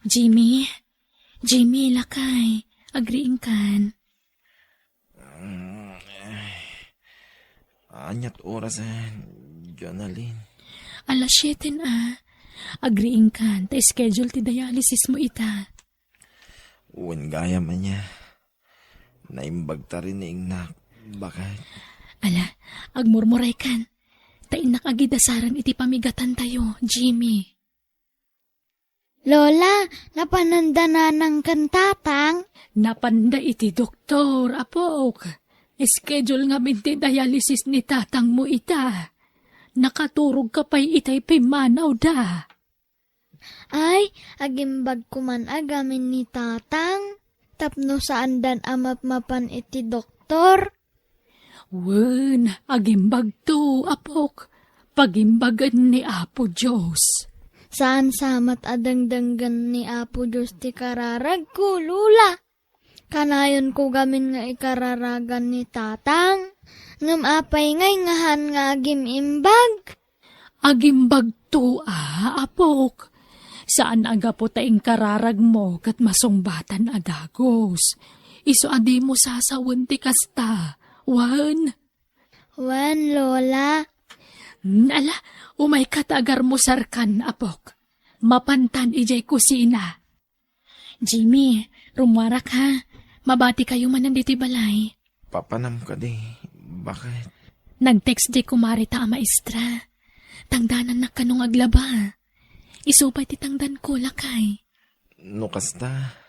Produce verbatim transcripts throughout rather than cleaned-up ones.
Jimmy, Jimmy, lakay, agriingkan. Mm, ay. Aniat oras, eh, Jonalyn? Alas siete na. Agriingkan, ta schedule ti dialysis mo ita. Wen gayam ania. Naimbag ta rin ni ingnak. Bakit? Ala, agmurmuraykan. Ta innak agidasaran iti pamigatantayo, Jimmy. Lola, napananda nanang ken tatang? Napanda iti doktor, apok. Schedule ngamin ti dialysis ni tatang mo ita. Nakaturog ka pay itay pimmanawda. Ay, agimbag koman a gamin ni tatang, tapno saandan a mapmapan iti doktor. Wen, agimbagto, apok. Pagimbagen ni Apo Dios. Saan sa met a dengdenggen ni Apo Dios ti kararagko, Lola. Kanayonko gamin nga ikararagan ni tatang. Ngem apay ngay ngahan nga agimbag? Agimbagto a, apok. Saan a gapu ta inkararagmo ket masungbatan a dagus. Isu a dimo sasawen ti kasta. Wen? Wen, Lola. Hmm, ala, umayka ta agarmusarkan, apok. Mapantan idiay kusina. Jimmy, rummuarak ha. Mabati kayo manen ditoy balay. Papanam kadi? Bakit? Nag-text di kumare ta a maestra. Tangdanannak kano nga aglaba. Isu pay ti tangdanko, lakay. No kasta,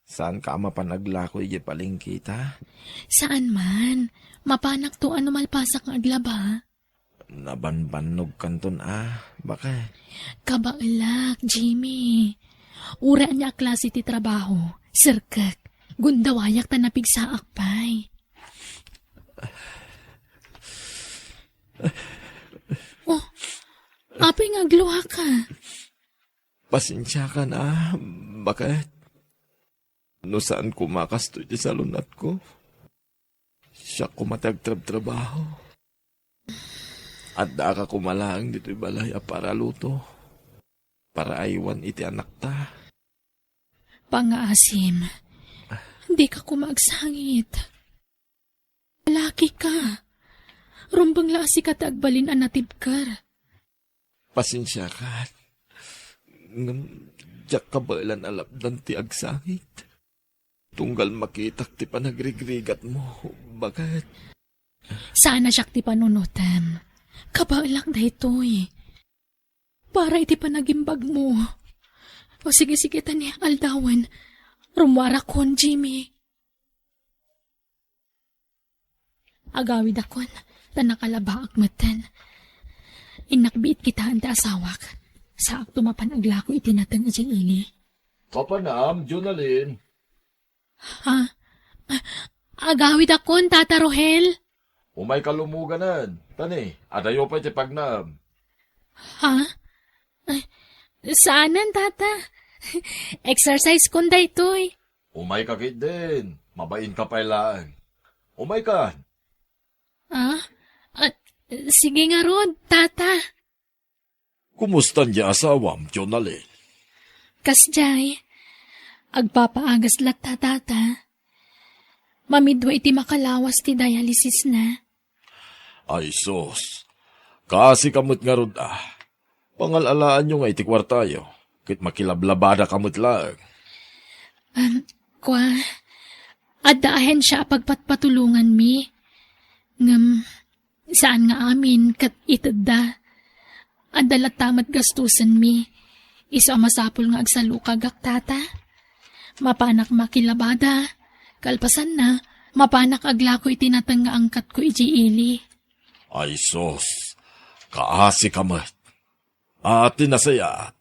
saan ka a mapan aglako idiay palengke ta? Saan man. Mapanakto a no malpasak nga aglaba. Nabanbannog kanton a, baka. Kabaelak, Jimmy. Uray ania a klase ti trabaho, serkek. Gundawayak ta napigsaak pay. Oh, apay nga agluaka? Pasensiakan a, baket. No saan koma kastoy ti salunatko, siak koma ti agtrabtrabaho. Addaak koma laeng ditoy balay a para luto, para aywan iti anakta. Pangaasim, dika koma agsangit. Lalaki ka. Rumbeng la a sika ti agbalin a natibker. Pasensiakan. Ngem diak kabaelan a lapdan ti agsangit. Tunggal makitak ti panagrigrigatayo, baket. Saan a siak ti panunotem. Kabaelak daytoy. Para iti panagimbagmo. O sige, sige, ta ni aldawen. Rummuarakon, Jimmy. Agawidakon, ta nakalabaak metten. Innak biit kitaen ti asawak. Saakto mapan aglako iti nateng idiay ili. Papanam, Jonalyn. Ha? Agawidakon, Tata Rohel. Umayka lumoganen. Ta ni, adayo pay ti pagnaem. Ha? Ay, saanen, Tata? Exercise kon daytoy. Umayka ketdin. Mabainka pay laeng. Umayka. Ah? Ah, sige ngarud, Tata. Kumusta ti asawam, Jonalyn? Kasdiay, agpapaagas latta, Tata. Mamidua iti makalawas ti dialysisna. Ay sus, kaasika met ngarud a. Pangal-alaanyo nga iti kuartayo, ket makilablabadaka met laeng. Um, kua, adda ahensia a pagpatpatulonganmi. Ngem, saan nga amin ket itedda. Adda latta met gastusenmi. Isu a masapul nga agsalukagak, Tata. Mapanak makilabada. Kalpasanna, mapanak aglako iti nateng nga angkatko idiay ili. Ay sus, kaasika met. A, ti nasayaat,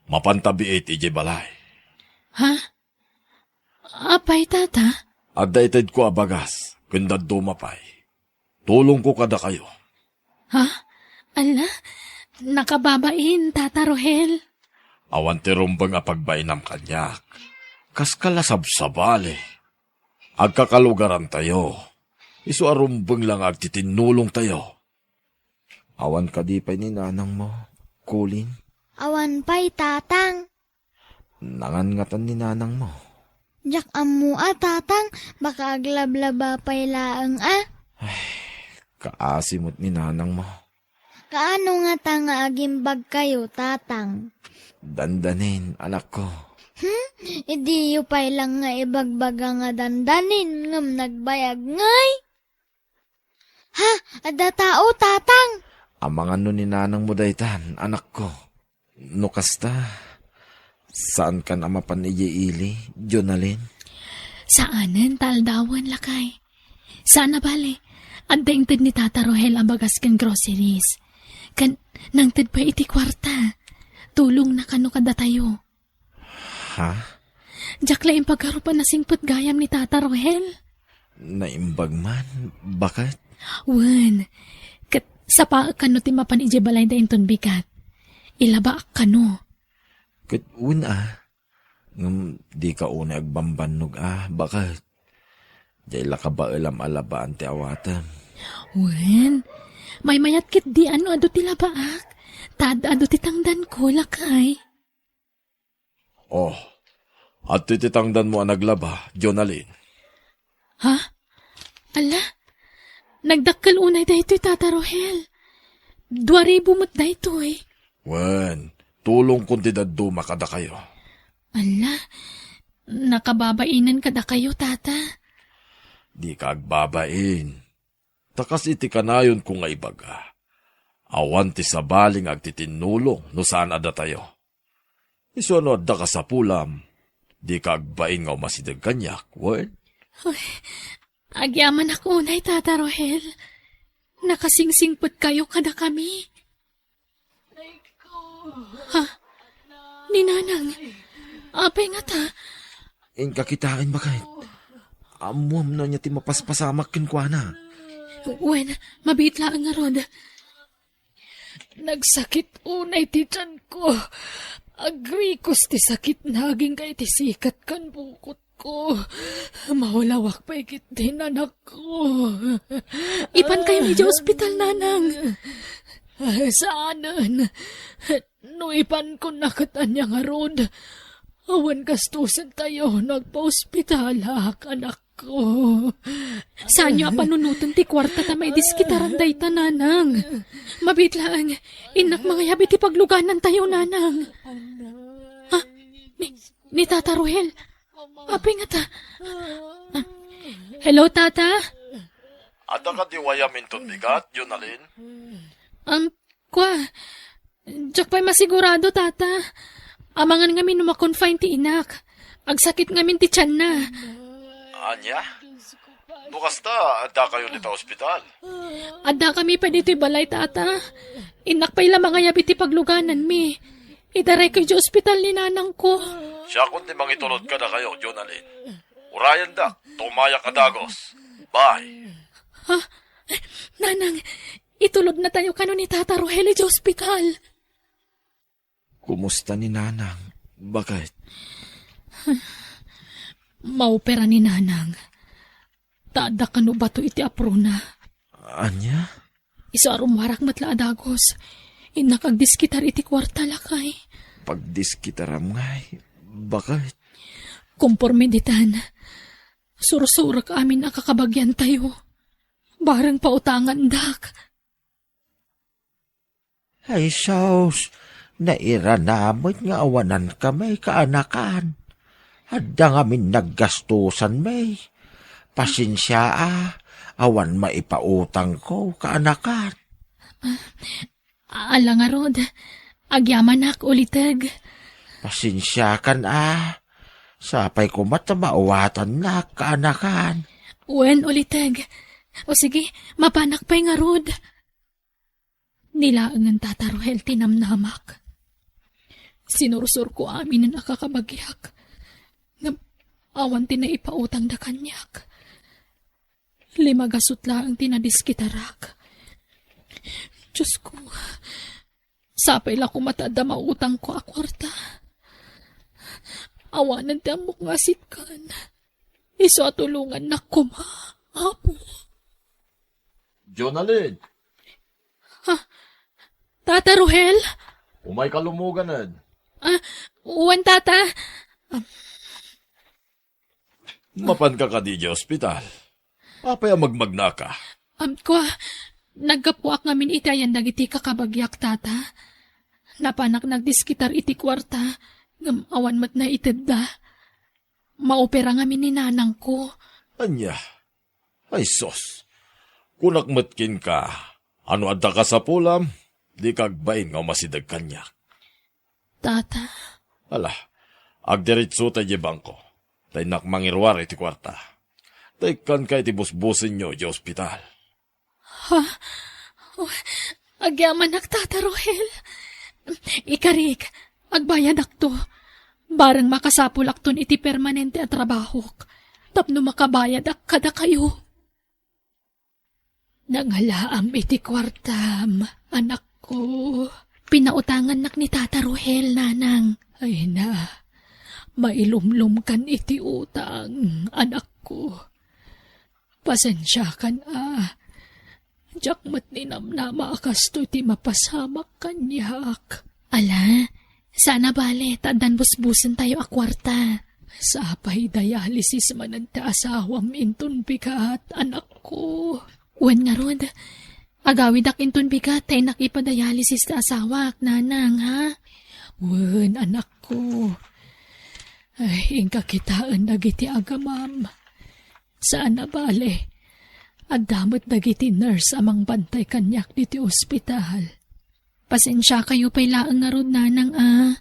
mapanta biit idiay balay. Ha? Apay, Tata? Adda itedko a bagas, ken dadduma pay. Tulongko kadakayo. Ha? Ala, nakababain, Tata Rohel. Awan ti rumbeng a pagbainam kaniak. Kaska la sabsabali. Agkakalugarantayo. Isu a rumbeng la nga agtitinnulongtayo. Awan kadi pay ni nanangmo, Colin? Awan pay, Tatang. Nangan ngatan ni nanangmo? Diak ammo a, tatang, baka aglablaba pay laeng a. Kaasi met ni nanangmo. Kaano ngata nga agimbagkayo, tatang? Dandanin, anakko. Hmm? Idiyo pay lang nga ibagbaga nga dandanin, ngem nagbayag ngay? Ha? Adda tao, tatang? Amangan no ni nanangmo daytan, anakko. No kasta, saankan a mapan idiay ili, Jonalyn? Saanen, ta aldawen, lakay. Saan a bale, adda inted ni Tata Rohel a bagas ken groceries. Ken nangted pay iti kuarta. Tulongna kano kadatayo. Ha? Diak la impagarup a nasingpet gayam ni Tata Rohel. Naimbag man, baket? Wen, ket sapaek kano ti mapan idiay balayda inton bigat. Ilabaak kano. Ket wen a, ngem dika unay agbambannog a, baket? Diay la kabaelam a labaan ti awatem. Wen, maymayat ketdi a no adu ti labaak, ta ad-adu ti tangdanko, lakay. Oh, adtoy ti tangdanmo a naglaba, Jonalyn. Ha? Ala, nagdakkel unay daytoy, Tata Rohel. Dua ribu met daytoy. Wen, tulongkon ti dadduma kadakayo. Ala, nakababainen kadakayo, Tata. Dika agbabain. Ta kas iti kanayonko nga ibaga, awan ti sabali nga agtitinnulong no saan a datayo. Isu a no adda kasapulam, dika agbain nga umasideg kaniak, wen? Ay, agyamanak unay, Tata Rohel. Nakasingsingpetkayo kadakami. Ha? Ni Nanang, apay ngata? Inka kitaen, baket. Ammom no ania ti mapaspasamak kenkuana. Wen, mabiit laeng ngarud. Nagsakit unay ti tianko. Agrikos ti sakitna agingga iti sikat ken bukotko. Maulawak pay ketdin, anakko. Ipankayo idiay ospital, Nanang. Saanen. No ipankon a ket ania ngarud, awan gastosentayo no agpaospitalak, anakko. Saanyo a panunoten ti kuarta ta maidiskitaran dayta, Nanang. Mabiit laeng, innak mangayab iti pagluganantayo, Nanang. Ha? Ni, ni Tata Rohel? Apay ngata? Ah, hello, Tata? Adda kadi wayam inton bigat, Jonalyn? Um, kua, diak pay masigurado, Tata. Amangan ngamin no ma-confine ti inak. Agsakit ngamin ti tianna. Ania? No kasta, addakayo dita ospital? Addakami pay ditoy balay, Tata. Innak pay la mangayab iti paglugananmi. Idarayko idiay ospital ni nanangko. Siakon ti mangitulod kadakayo, Jonalyn. Urayendak, tumayak a dagos. Bye. Ha? Nanang, itulodnatayo kano ni Tata Rohel idiay ospital. Kumusta ni Nanang, baket? Maopera ni Nanang. Ta adda kano bato iti aprona. Ania? Isu a rummuarak met la a dagos. Innak agdiskitar iti kuarta, lakay. Pagdiskitaram ngay, baket? Komporme ditan. Sursurek amin a kakabagiantayo. Bareng pautangandak. Ay, sus, nairana met nga awanankami, kaanakan. Adda ngamin naggastosanmi. Pasensia a, awan maipautangko, kaanakan. Ala ngarud, agyamanak, uliteg. Pasensiakan a, sapay koma ta maawatannak, kaanakan. Wen, uliteg. O sige, mapanak pay ngarud. Ni laengen, Tata Rohel, ti namnamak. Sinursurko aminen a kakabagiak. Ngem awan ti naipautangda kaniak. Lima gasut laeng ti nadiskitarak. Diosko, sapay la koma ta adda mautangko a kuarta. Awanen ti ammok nga asitkan. Isu a tulongannak koma, Apo. Jonalyn! Ha? Tata Rohel? Umayka lumuganen. Ah, wen, Tata. Mapanka kadi idiay ospital? Apay a magmagnaka? Am, kua, naggapuak ngamin iti ayan dagiti kakabagiak, Tata. Napanak nagdiskitar iti kuarta, ngem awan met naitedda. Maopera ngamin ni nanangko. Ania? Ay sus! Kunak met kenka, a no adda kasapulam, dika agbain nga umasideg kaniak. Tata. Ala, agdiritsota idiay bangko. Ta innak mangiruar iti kuarta. Ta ikkanka iti busbusenyo idiay ospital. Ha? Oh, agyamanak, Tata Rohel. Ikarik, agbayadakto. Bareng makasapulakton iti permanente a trabahok. Tapno makabayadak kadakayo. Nangalaam iti kuartam, anakko. Pinautangannak ni Tata Rohel, nanang. Ay na, mailumlomkan iti utang, anakko. Pasensiakan a. Diak met ninamnama a kastoy ti mapasamak kaniak. Ala, saan a bale, ta addan busbusentayo a kuarta. Sapay dialysis manen ti asawam inton bigat, anakko. Wen ngarud, agawidak inton bigat ta innak ipadialysis ti asawak, nanang, ha? Wen, anakko. Ay, inka kitaen dagiti agamam. Saan a bale, adda met dagiti nurse a mangbantay kaniak ditoy ospital. Pasensiakayo pay laeng ngarud, nanang, a.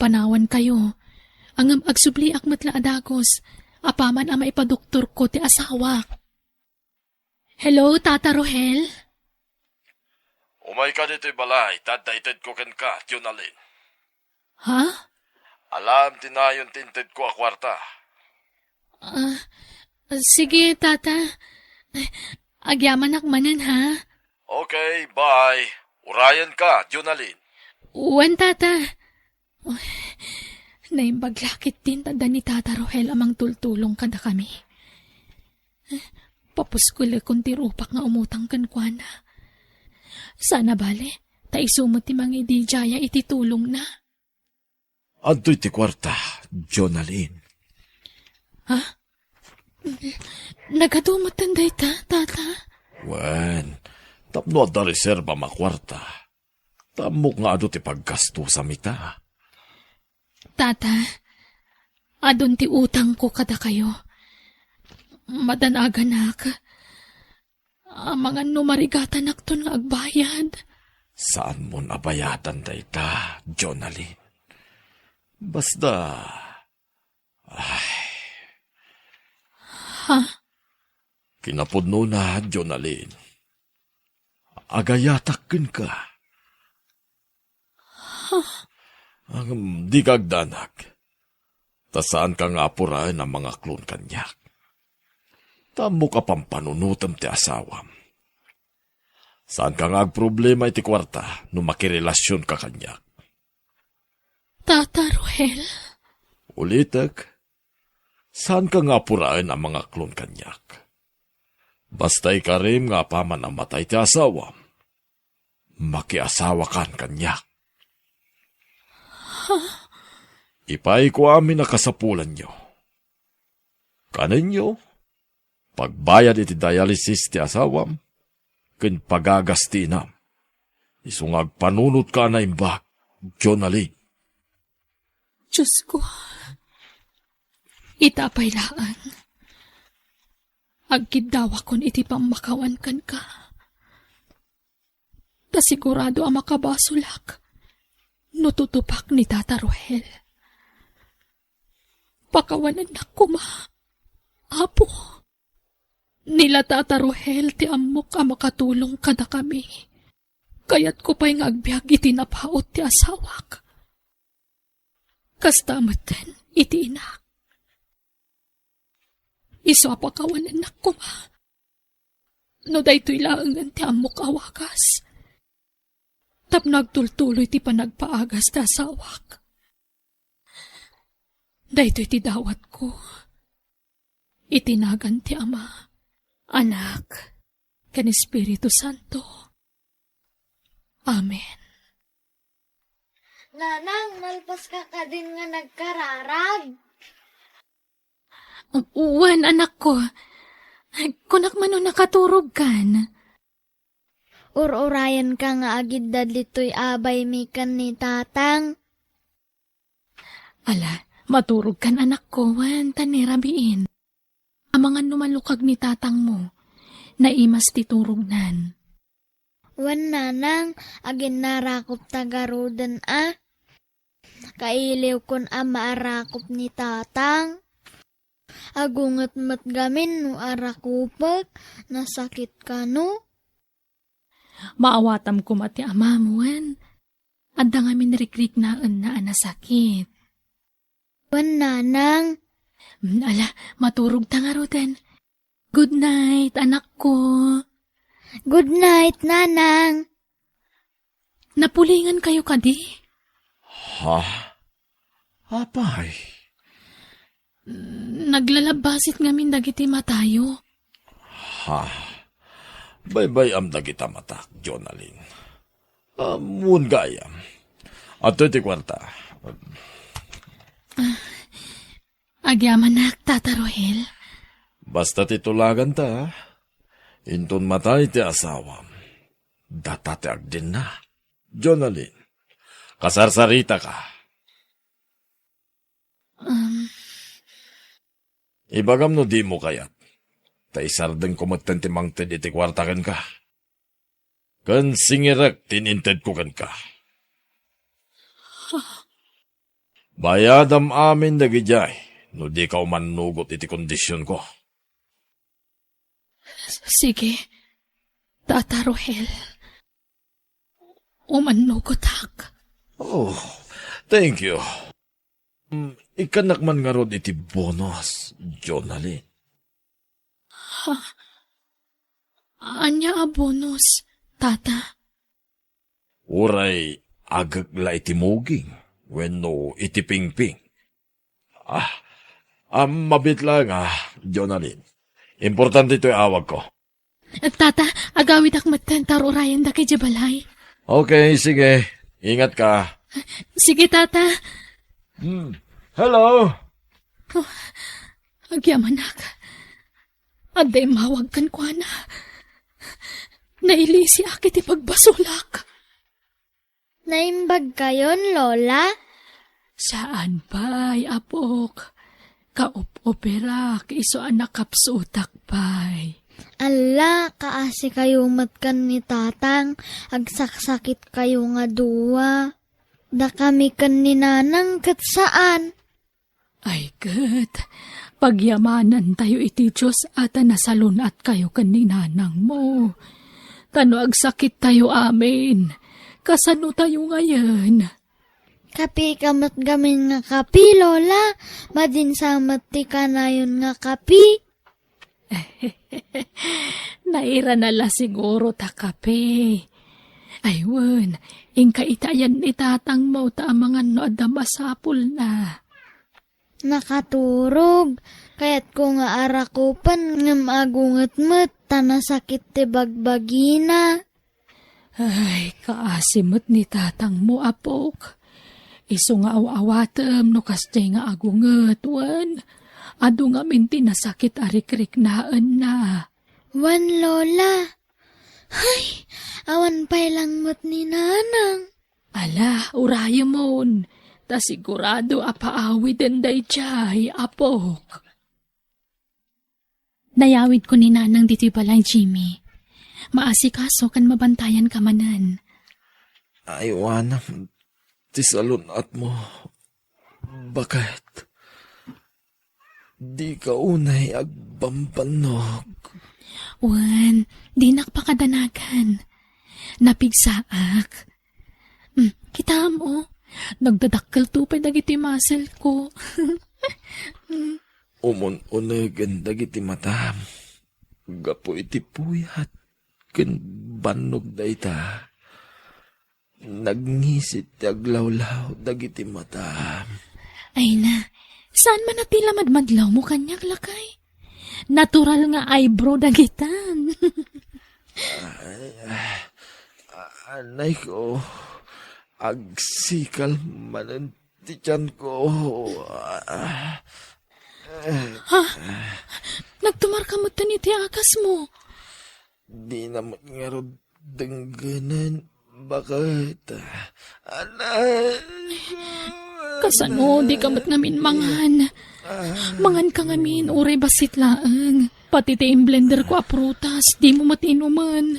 Panawankayo. Ngem agsubliak met la a dagus. Apaman a maipadoktorko ti asawak. Hello, Tata Rohel? Umayka ditoy balay, ta adda itedko kenka, Jonalyn. Ha? Alaem ti nayon ti intedko a kuarta. Ah, sige, Tata. Agyamanak manen, ha? Okay, bye. Urayenka, Jonalyn. Wen, Tata. Uy, naimbag la ketdin ta adda ni Tata Rohel a mangtultulong kadakami. Papuskolekon ti rupak nga umutang kenkuana. Saan a bale, ta isu met ti mangididiaya iti tulongna. Adtoy ti kuarta, Jonalyn. Ha? Nagadu metten dayta, Tata? Wen, tapno adda reserba a kuarta, ta ammok nga adu ti paggastosam ita. Tata, adun ti utangko kadakayo. Madanaganak. Amangan no marigatanakton nga agbayad. Saanmon a bayadan dayta, Jonalyn. Basta, ay. Ha? Kinapudnona, Jonalyn. Agayatak kenka. Ngem dika agdanag. Ta saanka nga apuraen a mangaklon kaniak. Ta ammok a pampanunotem ti asawam. Saanka nga agproblema iti kuarta no makirelasionka kaniak. Tata Rohel? Ulitek, saanka nga apuraen a mangaklon kaniak. Basta ikarim nga apaman a matay ti asawam, makiasawakan kaniak. Ipaayko amin a kasapulanyo. Kanenyo, pagbayad iti dialysis ti asawam, ken pagagas ti inam. Isu nga agpanunotka a naimbag, Jonalyn. Diosko, ita pay laeng. Agkiddawakon iti pammakawan kenka. Ta sigurado a makabasolak no tutupak ni Tata Rohel. Pakawanennak koma, Apo. Ni la Tata Rohel ti ammok a makatulong kadakami. Kayatko pay nga agbiag iti napaut ti asawak. Kasta metten iti inak. Isu a pakawanennak koma. No daytoy laengen ti ammok a wagas, tapno agtultuloy ti panagpaagas ti asawak. Daytoy ti dawatko. Iti nagan ti Ama, Anak, ken Espiritu Santo. Amen. Nanang, malpaska kadin nga nagkararag? Wen, anakko. Kunak man no nakaturogkan. Ur-urayenka nga agidda ditoy a baymi ken ni tatang. Ala, maturogkan, anakko, wen, ta ni rabiin. Amangan no malukag ni tatangmo, naimas ti turognan. Wen, nanang, aginnarakopta garuden a. Kailiwkon a maarakop ni tatang. Agunget met gamin no arakopek, nasakit kano? Maawatam koma ti amam, wen. Adda ngamin rikriknaenna a nasakit. Wen, nanang. Mm, ala, maturogta ngaruden. Good night, anakko. Good night, nanang. Napulingan kayo kadi? Ha? Apay? Naglalabbasit ngamin dagiti matayo. Ha? Baybay-am dagita matak, Jonalyn. Ammon gayam. Adtoy ti kuarta. Agyamanak, Tata Rohel. Basta ti tulaganta, inton matay ti asawam, data ti agdenna. Jonalyn, kasarsaritaka. Um. Ibagam no dimo kayat, ta isardengko metten ti mangted iti kuarta kenka. Ken singirek ti inintedko kenka. Bayadam amin dagidiay no dika umannugot iti kondisionko. Sige, Tata Rohel. Umannugotak. Oh, thank you. Mm, ikkannak man ngarud iti bonus, Jonalyn. Ha? Ania a bonus, Tata? Uray agek la iti muging wenno iti pingping. Ah, ah, mabit la nga, Jonalyn. Importante toy awagko. Tata, agawidak metten ta ur-urayendak idiay balay. Okay, sige. Ingat ka. Sige, Tata. Hmm. Hello? Oh, agyamanak. Adda immawag kenkuana. Nailisiak iti pagbasolak. Naimbag kayon, Lola? Saan pay, apok. Kaup-uperak isu a nakapsutak pay. Alla, kaasi kayo met ken ni Tatang, agsaksakit kayo nga dua. Dakami ken ni Nanang ket saan. Ay ket, pagyamanantayo iti Dios a ta nasalun-atkayo ken ni nanangmo. Ta no agsakittayo amin, kasanotayo ngayen? Kapi ka met gamin nga kapi, Lola. Madinsa met ti kanayon nga kapi. Nairana la siguro ta kape. Ay wen, inka ita ayan ni tatangmo ta amangan no adda masapulna. Nakaturog. Kayatko nga arakupen ngem agunget met ta nasakit ti bagbagina. Ay, kaasi met ni tatangmo, apok. Isu nga aw-awatem no kasdiay nga agunget, wen, adu ngamin ti nasakit a rikriknaenna. Wen, Lola. Hay, awan pay langmet ni Nanang. Ala, urayemon, ta sigurado a paawiden daydiay, apok. Nayawidko ni Nanang ditoy balay, Jimmy. Maasikaso ken mabantayanka manen. Aywanam ti salun-atmo, baket. Dika unay agbambannog. Wen, dinak pakadanagan. Napigsaak. Mm, kitaem, o. Nagdadakkelto pay dagiti muscle ko. Umun-unegen dagiti matam gapu iti puyat ken bannog dayta. Nagngisit ti aglawlaw dagiti matam. Ay na, saan man a ti la madmadlawmo kaniak, lakay? Natural nga eyebrow dagitan. Ay, ah, anay ko, agsikal manen ti tiyanko. Ah, eh. Ha? Kasmo? Dina met ngarud denggenen, baket. Anak. Kasano, dika met ngamin mangan? Mangan ka ngamin, uray bassit laeng. Pati ti imblender ko a prutas, dimo met inumen.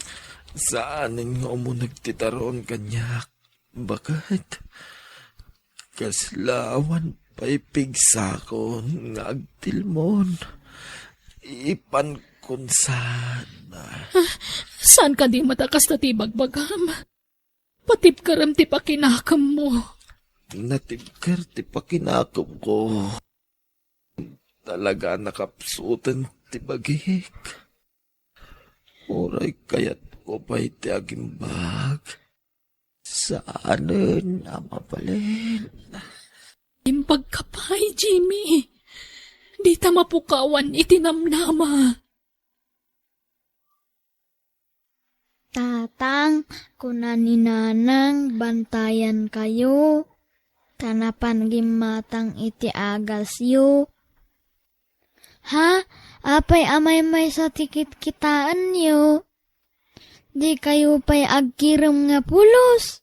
Saanen nga umuneg ti taron kaniak, baket. Kasla awan pay pigsakon nga agtilmon. Ipankon sana. Ah, saan kadi met a kasta ti ibagbagam? Patibkerem ti pakinakemmo. Natibker ti pakinakemko. Talaga a nakapsuten ti bagik. Uray kayatko pay ti agimbag. Saanen a mabalin. Imbagka pay, Jimmy. Dita mapukawan iti namnama. Tatang, kuna ni Nanang, bantayankayo, ta napan gimmatang iti agasyo. Ha? Apay a maymaysa ti kitkitaenyo? Dikayo pay agkirem nga pulos?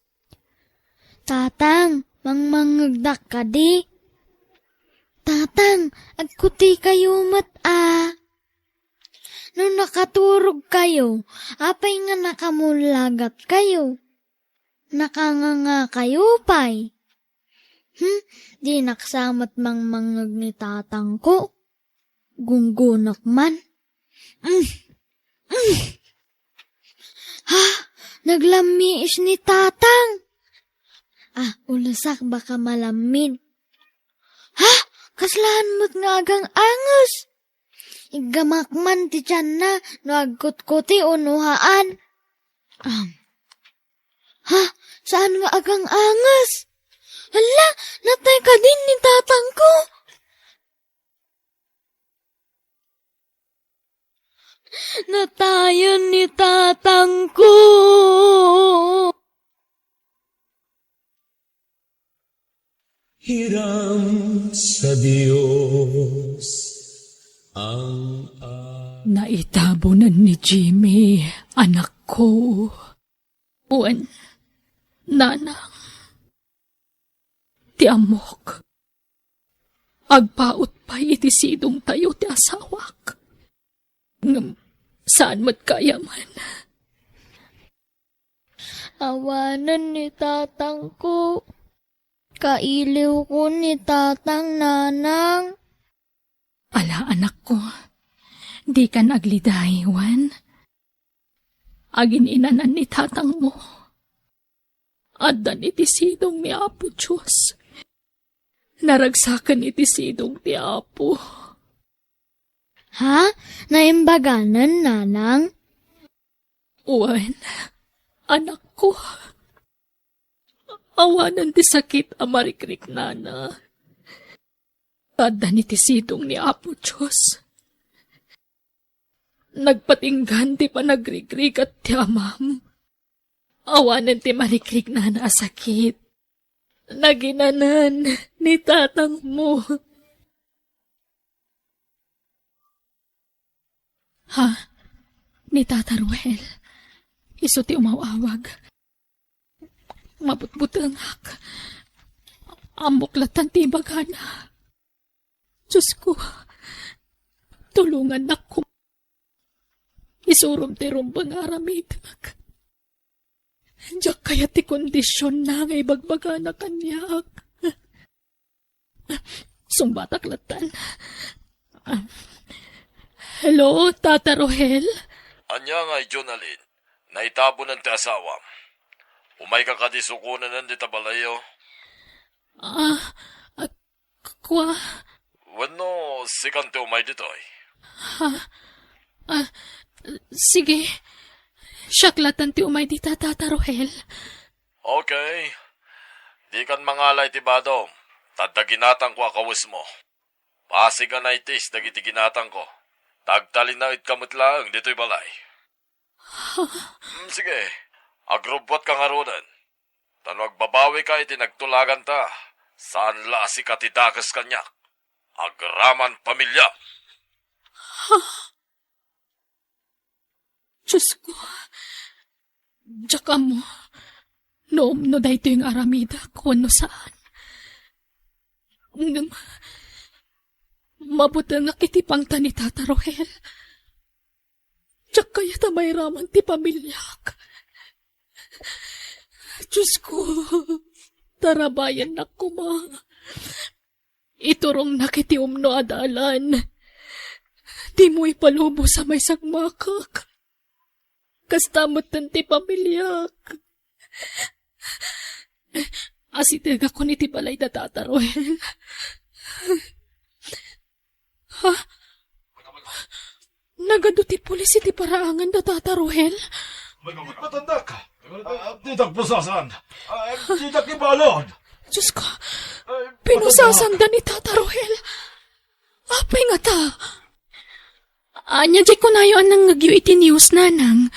Tatang, mangmangngegdak kadi? Tatang, agkutikayo met a. No nakaturogkayo, apay nga nakamullagatkayo? Nakangangakayo pay. Hmm, dinak sa met mangmangngeg ni tatangko. Gunggonak man. Mm. Mm. Ha? Naglammiis ni tatang. Ah, ulusak baka malammin. Ha? Kaslaan met nga agang-anges. Iggamak man ti tianna no agkutkuti o no haan. Am. Ha? Saan nga agang-anges? Hala, natay kadin ni tatangko. Natayan ni tatangko. Hiram sa Dios ang a- Naitabonen ni Jimmy, anakko. Wen, nanang. Ti ammok, agpaut pay iti sidongtayo ti asawak. Ngem saan met kayam. Awanen ni tatangko. Kailiwko ni tatang, nanang. Ala, anakko, dikan agliday, wen? Agin-inanan ni tatangmo. Addan iti sidong ni Apo Dios. Naragsaken iti sidong ti Apo. Ha? Naimbaganen, nanang? Wen, anakko. Awanen ti sakit a marikriknana. Addan iti sidong ni Apo Dios. Nagpatinggan ti panagrigrigat ti amam. Awanen ti marikriknana a sakit. Naginanan ni tatangmo. Ha? Ni Tata Ruel. Isu ti umaw-awag. Mabutbutengak. Ammok latta ti ibagana. Diosko, tulongannak koma. Isurom ti rumbeng nga aramidek. Diak kayat ti kondisionna nga ibagbagana kaniak. Sungbatak lattan. Hello, Tata Rohel? Ania ngay, Jonalyn? Naitabonen ti asawam. Umayka kadi sukonen dita balayyo? Ah, ah, kua? Wenno, sikan ti umay ditoy? Ha? Ah, sige. Siak latta ti umay dita, Tata Rohel. Okay. Dikan mangala iti badom, ta adda ginatangko a kawesmo. Pasig a naitis dagiti ginatangko, ta agtalinaedka met laeng ditoy balay. Mm, sige, agrubbuatka ngaruden. Ta no agbabawika iti nagtulaganta, saan la a sika ti dakes kaniak. Agraman pamiliam. Diosko, diak ammo no umno daytoy nga aramidek wenno saan. Ngem mabutengak iti pangta ni Tata Rohel. Diak kayat a mairaman ti pamiliak. Diosko, tarabayennak koma. Iturongnak iti umno a dalan. Dimo ipalubos a maisagmakak. Kasta metten ti pamiliak. Asitegakon iti balay da Tata Rohel. Ha? Nagadu ti pulis iti paraangan da Tata Rohel? Matandak. Ah, ditak pusasan. Ah, ditak ibalon. Diosko, pinusasanda ni Tata Rohel. Apay ngata? Ania diay kunayo a nangngegyo iti news, nanang?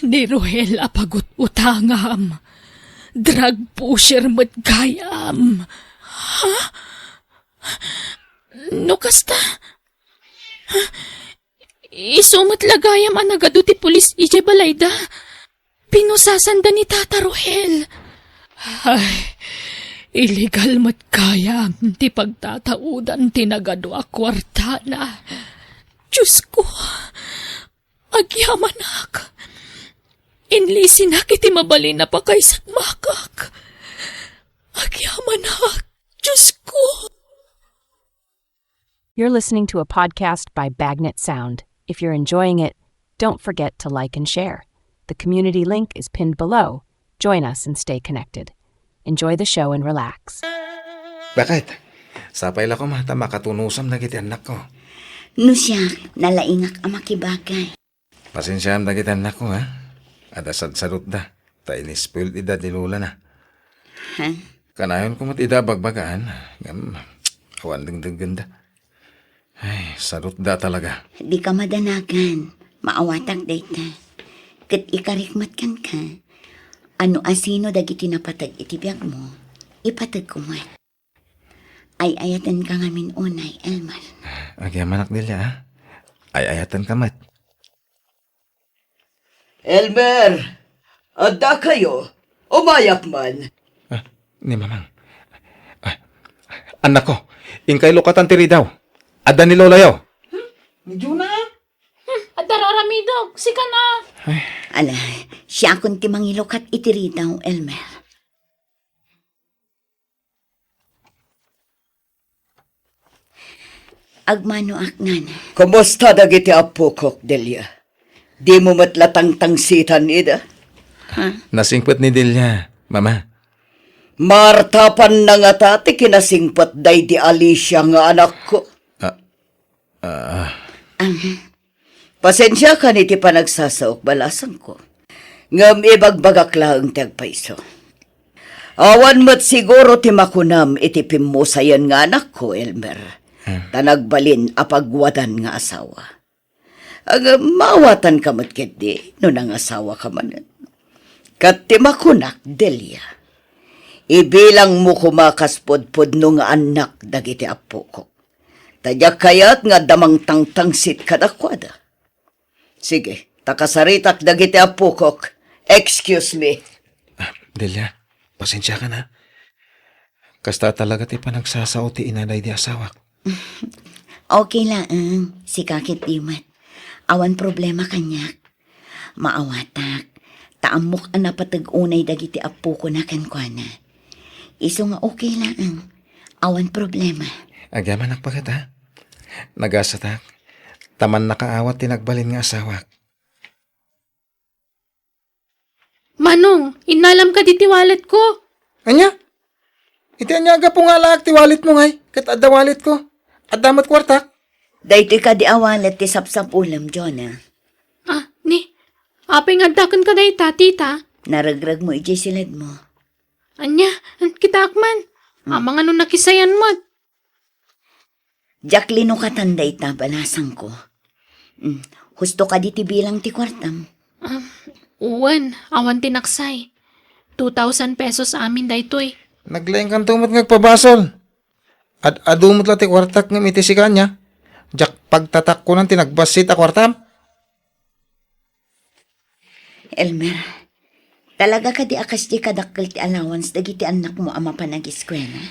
Ni Rohel a pagut-utangam. Drug pusher met gayam. Ha? No kasta? Isu met la gayam a nagadu ti pulis idiay balayda. Pinusasanda ni Tata Rohel. Ay, illegal met gayam ti pagtataudan ti nagadu a kuartana. Diosko, agyamanak. Inlisinak iti mabalin a pakaisagmakak. Agyamanak, Diosko. You're listening to a podcast by Bagnet Sound. If you're enjoying it, don't forget to like and share. The community link is pinned below. Join us and stay connected. Enjoy the show and relax. Bakit? Sapay la koma ta makatunusam dagiti annakko. No siak, nalaingak a makibagay. Pasensiaam dagiti annakko, ha? Adda sadsadutda, ta inispoil ida ti lolana. Ha? Kanayon ko met ida bagbagaan, ngem awan dengdengngenda. Ay, sadutda talaga. Dika madanagan. Maawatak dayta. Ket ikarik met kenka. Ano a sino dagiti napateg iti biagmo, ipategko met. Ay-ayatenka ngamin unay, Elmer. Agyamanak, Delia, a. Ay-ayatenka met. Elmer! Adda kayo? Umayak man. Ah, ni Mamang. Ah, annakko, inkay lukatan ti ridaw. Adda ni lolayo. Hmm, ni Juna? Hmm, adda raramidog. Sika na. Ay. Ala, siakon ti mangilukat iti ridaw, Elmer. Agmanoak, nana. Kumusta dagiti appokok, Delia? Dimo met la tangtangsitan ida? Ha? Nasingpet ni Delia, Mama. Martapan na ngata ti kinasingpet daydi Alicia nga anakko. Ah, ah. Aha. Pasensiakan iti panagsasaok, balasangko. Ngem ibagbagak laeng ti agpayso. Awan met siguro ti makunam iti pimmusayen nga anakko, Elmer. Hmm. Ta nagbalin a pagwadan nga asawa. Ngem maawatanka met ketdi no nangasawaka manen. Ket ti makunak, Delia, ibilangmo koma kas pudpudno nga annak dagiti appokok. Ta diak kayat nga adda mangtangtangsit kadakuada. Sige, ta kasaritak dagiti appokok. Excuse me. Ah, Delia, pasensiakan, ha. Kasta talaga ti panagsasao ti ina daydi asawak. Okay laeng, sika ketdi met. Awan problema kaniak. Maawatak, ta ammok a napateg unay dagiti appokona kenkuana. Isu nga okay laeng, awan problema. Agyamanak paket, ha? Nagasatak, ta mannakaawat ti nagbalin nga asawak. Manong, innalam kadi ti walletko? Ania? Iti ania a gapu nga alaak ti walletmo ngay, ket adda walletko? Adda met kuartak? Daytoy kadi a wallet ti sapsapulem, Jonah. Ah, ni, apay nga adda kenka dayta, tita? Naregregmo idiay siledmo. Ania, kitaak man. Hmm. Amangan no nakisayan met. Diak linukatan dayta, balasangko. Hmm, husto kadi ti bilang ti kuartam? Ah, wen, awan ti naksay. Two thousand pesos amin daytoy. Naglaingkanto met nga agpabasol. Ad-adu met la ti kuartak ngem iti sika ania, diak pagtatakkonan ti nagbassit a kuartam. Elmer, talaga kadi a kasdi kadakkel ti allowance dagiti annakmo a mapan agiskuela?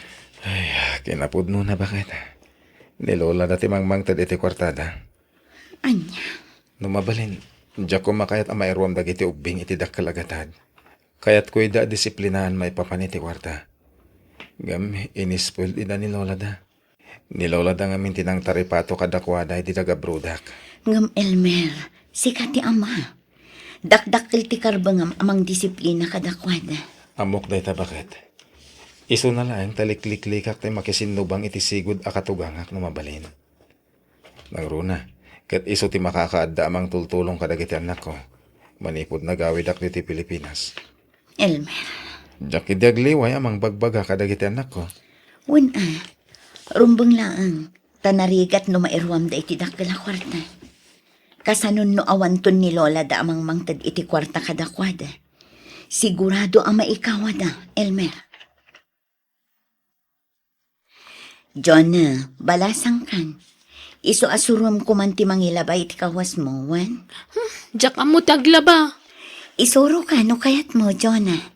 Ay, kinapudnona, baket. Ni Lolada ti mangmangted iti kuartada. Ania? No mabalin, diak koma kayat a mairuam dagiti ubbing iti dakkel a gatad. Kayatko ida a disiplinaan maipapan iti kuarta. Ngem inispoil ida ni Lolada. Ni Lolada ngamin ti nangtaripato kadakuada idi nagabrodak. Ngem Elmer, sika ti ama. Dakdakkel ti karbengam a mangdisiplina kadakuada. Ammok dayta, baket. Isuna laeng ta likliklikak ti makisinnubang iti sigud a katugangak no mabalin. Nangruna, ket isu ti makakaadda a mangtultulong kadagiti annakko manipud nagawidak ditoy Pilipinas. Elmer. Diak idi agliway a mangbagbaga kadagiti annakko. Wen a, rumbeng laeng, ta narigat no mairuamda iti dakkel a kuarta. Kasanon no awanton ni Lolada a mangmangted iti kuarta kadakuada? Sigurado a maikawada, Elmer. Jonah, balasangkan. Isu a surom koman ti mangilaba iti kawasmo, wen? Hmm, diak ammo ti aglaba. Isuroka no kayatmo, Jonah.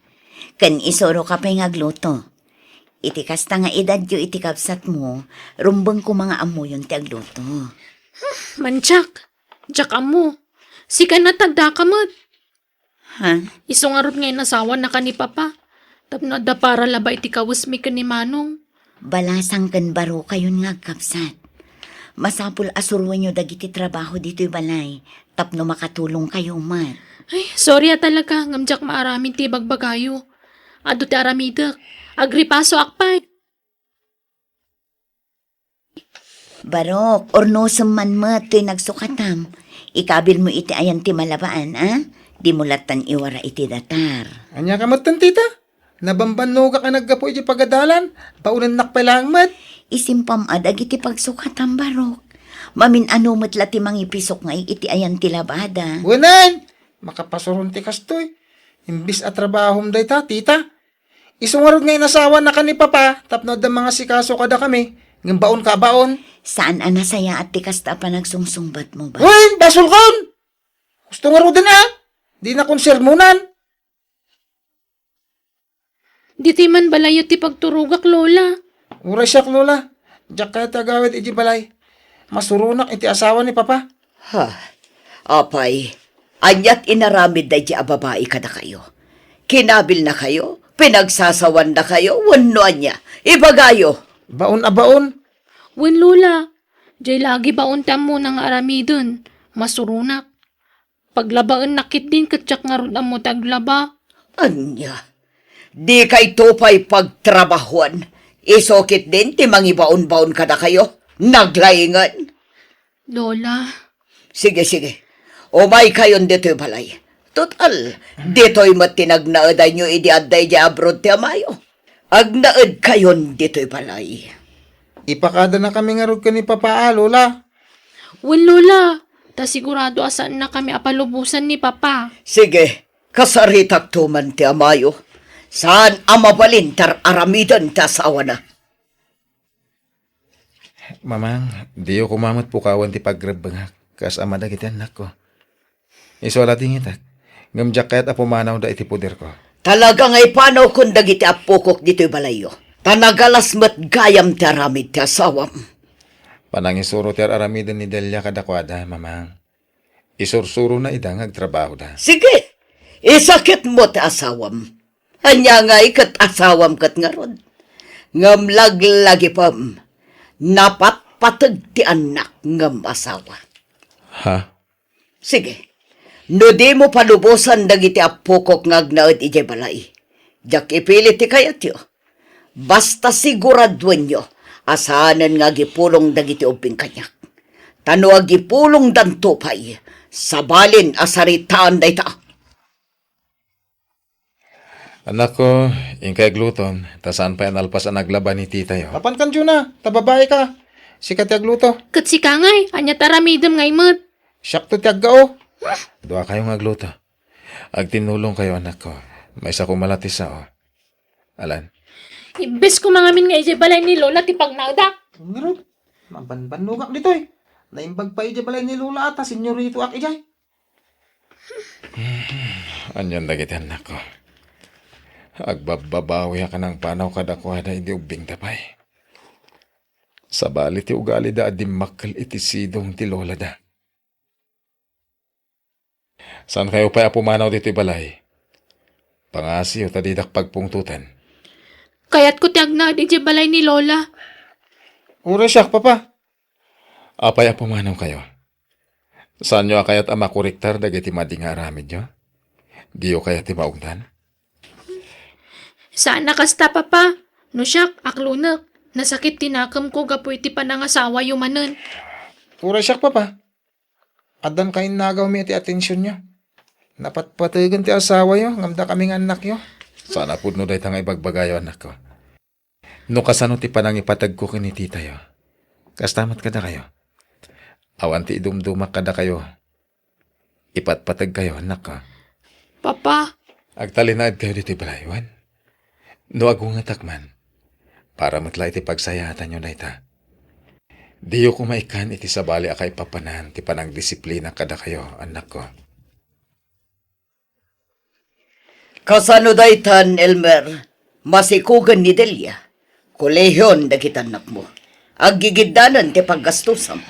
Ken isuroka pay nga agluto. Iti kasta nga edadyo iti kabsatmo, rumbeng koma nga ammoyon ti agluto. Hmm, mandiak. Diak ammo. Sika na ta addaka met. Ha? Isu ngarud nga inasawannaka ni Papa. Tapno adda para labaw iti kawesmi ken ni Manong. Balasang ken barokayon nga agkabsat. Masapul a suroenyo dagiti trabaho ditoy balay tapno makatulongkayo met. Ay, sorry a talaga, ngem diak maaramid ti ibagbagayo. Adu ti aramidek. Agripasoak pay. Barok, urnosem man met toy nagsukatam. Ikabilmo iti ayan ti malabaan, a? Dimo lattan iwara iti datar. Ania ka metten, tita? Nabambannogak a naggapu iti pagadalan, baonennak pay laeng met. Isimpam a dagiti pagsukatam, Barok. Mamin-ano met la ti mangipisukngay iti ayan ti labada. Wenen! Makapasuron ti kastoy. Imbis a trabahom dayta, tita. Isu ngarud nga inasawannaka ni Papa tapno adda mangasikaso kadakami, ngem baonka a baon. Saan a nasayaat ti kasta a panagsungsungbatmo, ba? Wen, basolkon! Husto ngaruden a! Dinakon sermonan. Ditoy man balayyo ti pagturogak, Lola. Uray siak, Lola. Diak kayat ti agawid idiay balay. Masuronak iti asawa ni Papa. Ha? Apay, aniat inaramid daydiay a babai kadakayo? Kinabilnakayo? Pinagsasawannakayo? Wenno ania? Ibagayo! Baon a baon. Wen, Lola. Diay lagi baon ti ammona nga aramiden. Masuronak. Paglabaennak ketdin ket diak ngarud ammo ti aglaba. Ania? Dikayto pay pagtrabahuan. Isu ketdin ti mangibaonbaon kadakayo. Naglaingen. Lola. Sige, sige. Umaykayon ditoy balay. Total, ditoy met ti nagnaedayyo idi adda idiay abroad ti amayo. Agnaedkayon ditoy balay. Ipakadanakami ngarud ken ni Papa a, Lola. Wen, Lola. Ta sigurado a saannakami a palubosan ni Papa. Sige, kasaritakto man ti amayo. Saan a mabalin ti ar-aramiden ti asawana. Mamang, diyo koma met pukawen ti pagrebbengak, kas ama dagiti annakko. Isu a la dingitak, ngem diak kayat a pumanawda iti poderko. Talaga nga ipanawkon dagiti appokok ditoy balayyo. Ta nagalas met gayam ti aramid ti asawam. Panangisuro ti ar-aramiden ni Delia kadakuada, Mamang. Isursurona ida nga agtrabahoda. Sige, isakitmo ti asawam. Ania ngay ket asawam ket ngarud? Ngem laglagipem, napatpateg ti annak ngem asawa. Ha? Sige, no dimo palubosan dagiti appokok nga agnaed idiay balay, diak ipilit ti kayatyo. Basta siguraduenyo a saanen nga agipulong dagiti ubbing kaniak. Ta no agipulongdanto pay, sabalin a saritaan dayta. Annakko, inkay agluton, ta saan pay a nalpas a naglaba ni titayo. Apan kan Juna, ta babai ka. Sika ti agluto. Ket sika ngay, ania ti aramidem ngay met? Siakto ti aggao. Duakayo nga agluto. Agtinnulongkayo, annakko. Maysa koma la ti sao. Alan. Imbes koma ngamin nga idiay balay ni Lola ti pagnaedak. Ngarud, mabanbannogak ditoy. Naimbag pay idiay balay ni Lola a ta senyoritoak idiay. Anian dagiti annakko? Agbabbabawiak a nangpanaw kadakuada idi ubbingda pay. Sabali ti ugalida a dimmakkel iti sidong ti lolada. Saankayo pay a pumanaw ditoy balay? Pangasiyo ta didak pagpungtotan. Kayatko ti agnaed idiay balay ni Lola. Uray siak, Papa. Apay a pumanawkayo? Saanyo a kayat a makuriktar dagiti madi nga aramidyo? Diyo kayat ti maungtan? Saan a kasta, Papa. No siak, aklonek. Nasakit ti nakemko gapu iti panangasawayo manen. Uray siak, Papa. Addan kainnagawmi iti atensionyo. Napatpategen ti asawayo, ngem dakami nga annakyo. Saan a pudno dayta nga ibagbagayo, annakko. No kasano ti panangipategko ken ni titayo, kasta met kadakayo. Awan ti idumdumak kadakayo. Ipatpateg kayo, annakko. Papa. Agtalinaed kayo ditoy balay, wen? No agungetak man, para met la iti pagsayaatanyo dayta. Diyo koma ikkan iti sabali a kaipapanan ti panangdisiplina kadakayo, annakko. Kasano daytan, Elmer? Masikugen ni Delia. Kolehion dagiti annakmo. Aggigiddanen ti paggastusam.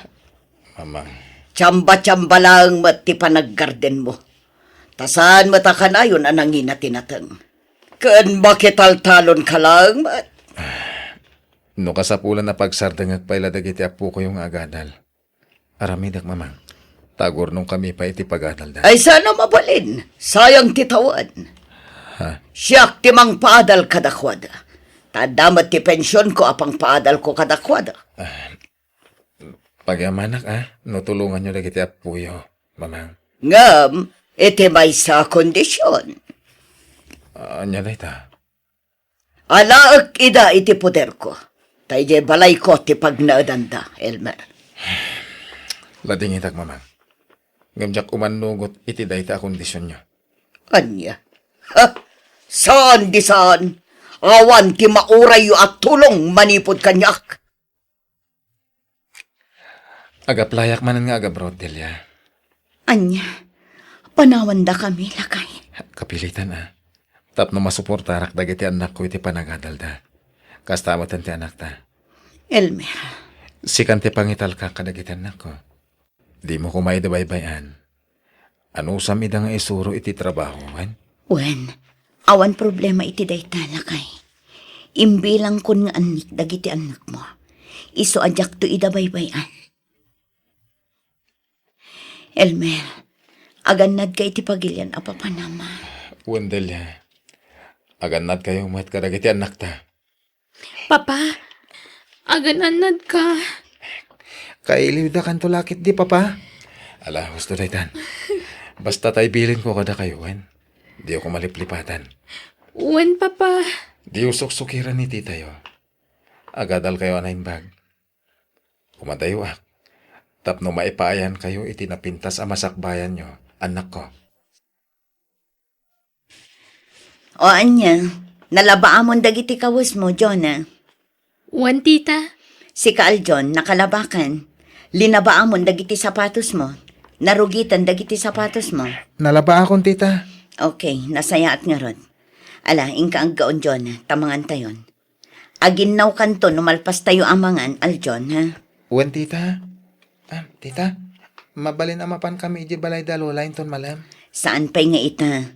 Mamang. Tsamba-tsamba laeng met ti panaggardenmo. Ta saan met a kanayon a nangina ti nateng. Ken makitaltalonka laeng met. No kasapulan a pagsardengek pay la dagiti appokoyo nga agadal. Aramidek, Mamang. Ta agurnongkami pay iti pagadalda. Ay, saan a mabalin? Sayang ti tawen. Ha? Siak ti mangpaadal kadakuada. Ta adda met ti pensionko a pangpaadalko kadakuada. Ah, pagyamanak, a, no tulonganyo dagiti appoyo, Mamang. Ngem, iti maysa a kondision. Ah, ania dayta? Alaek ida iti poderko, ta idiay balayko ti pagnaedanda, Elmer. Ladingitak, Mamang. Ngem diak umannugot iti dayta a kondisionyo. Ania? Ha? Saan di saan? Awan ti maurayyo a tulong manipud kaniak. Agaplayak manen nga agabroad, Delia. Ania, panawandakami, lakay. Kapilitan, a. Tapno masuportarak dagiti annakko iti panagadalda. Kasta met ti anakta. Elmer. Sikan ti pangitalka kadagiti annakko. Dimo koma ida baybay-an. Anusam ida nga isuro iti trabaho, wen? Wen, awan problema iti dayta, lakay. Imbilangkon nga annik dagiti annakmo. Isu a diakto ida baybay-an. Elmer, agannadka iti pagilian a papanam. Wen, Delia, agannadkayo met kadagiti annakta. Papa, agan-annadka. Kailiwdakanto la ketdi, Papa. Ala, husto daytan. Basta tay bilinko kadakayo, wen? Diyo ko maliplipatan. Wen, Papa. Diyo suksukiran ni titayo. Agadalkayo a naimbag. Kumadayoak. Tapno maipaayankayo iti napintas a masakbayanyo, annakko. O ania, nalabaamon dagiti kawesmo, Jonah? Wen, tita. Sika, Aljon, nakalabakan. Linabaamon dagiti sapatosmo. Narugitan dagiti sapatosmo. Nalabaakon, tita. Okay, nasayaat ngarud. Ala, inka aggaon, Jonah, ta mangantayon. Aginnawkanto no malpastayo a mangan, Aljon, ha? Wen, tita. Ah, tita, mabalin a mapankami idiay balay da Lola inton malem? Saan pay nga ita,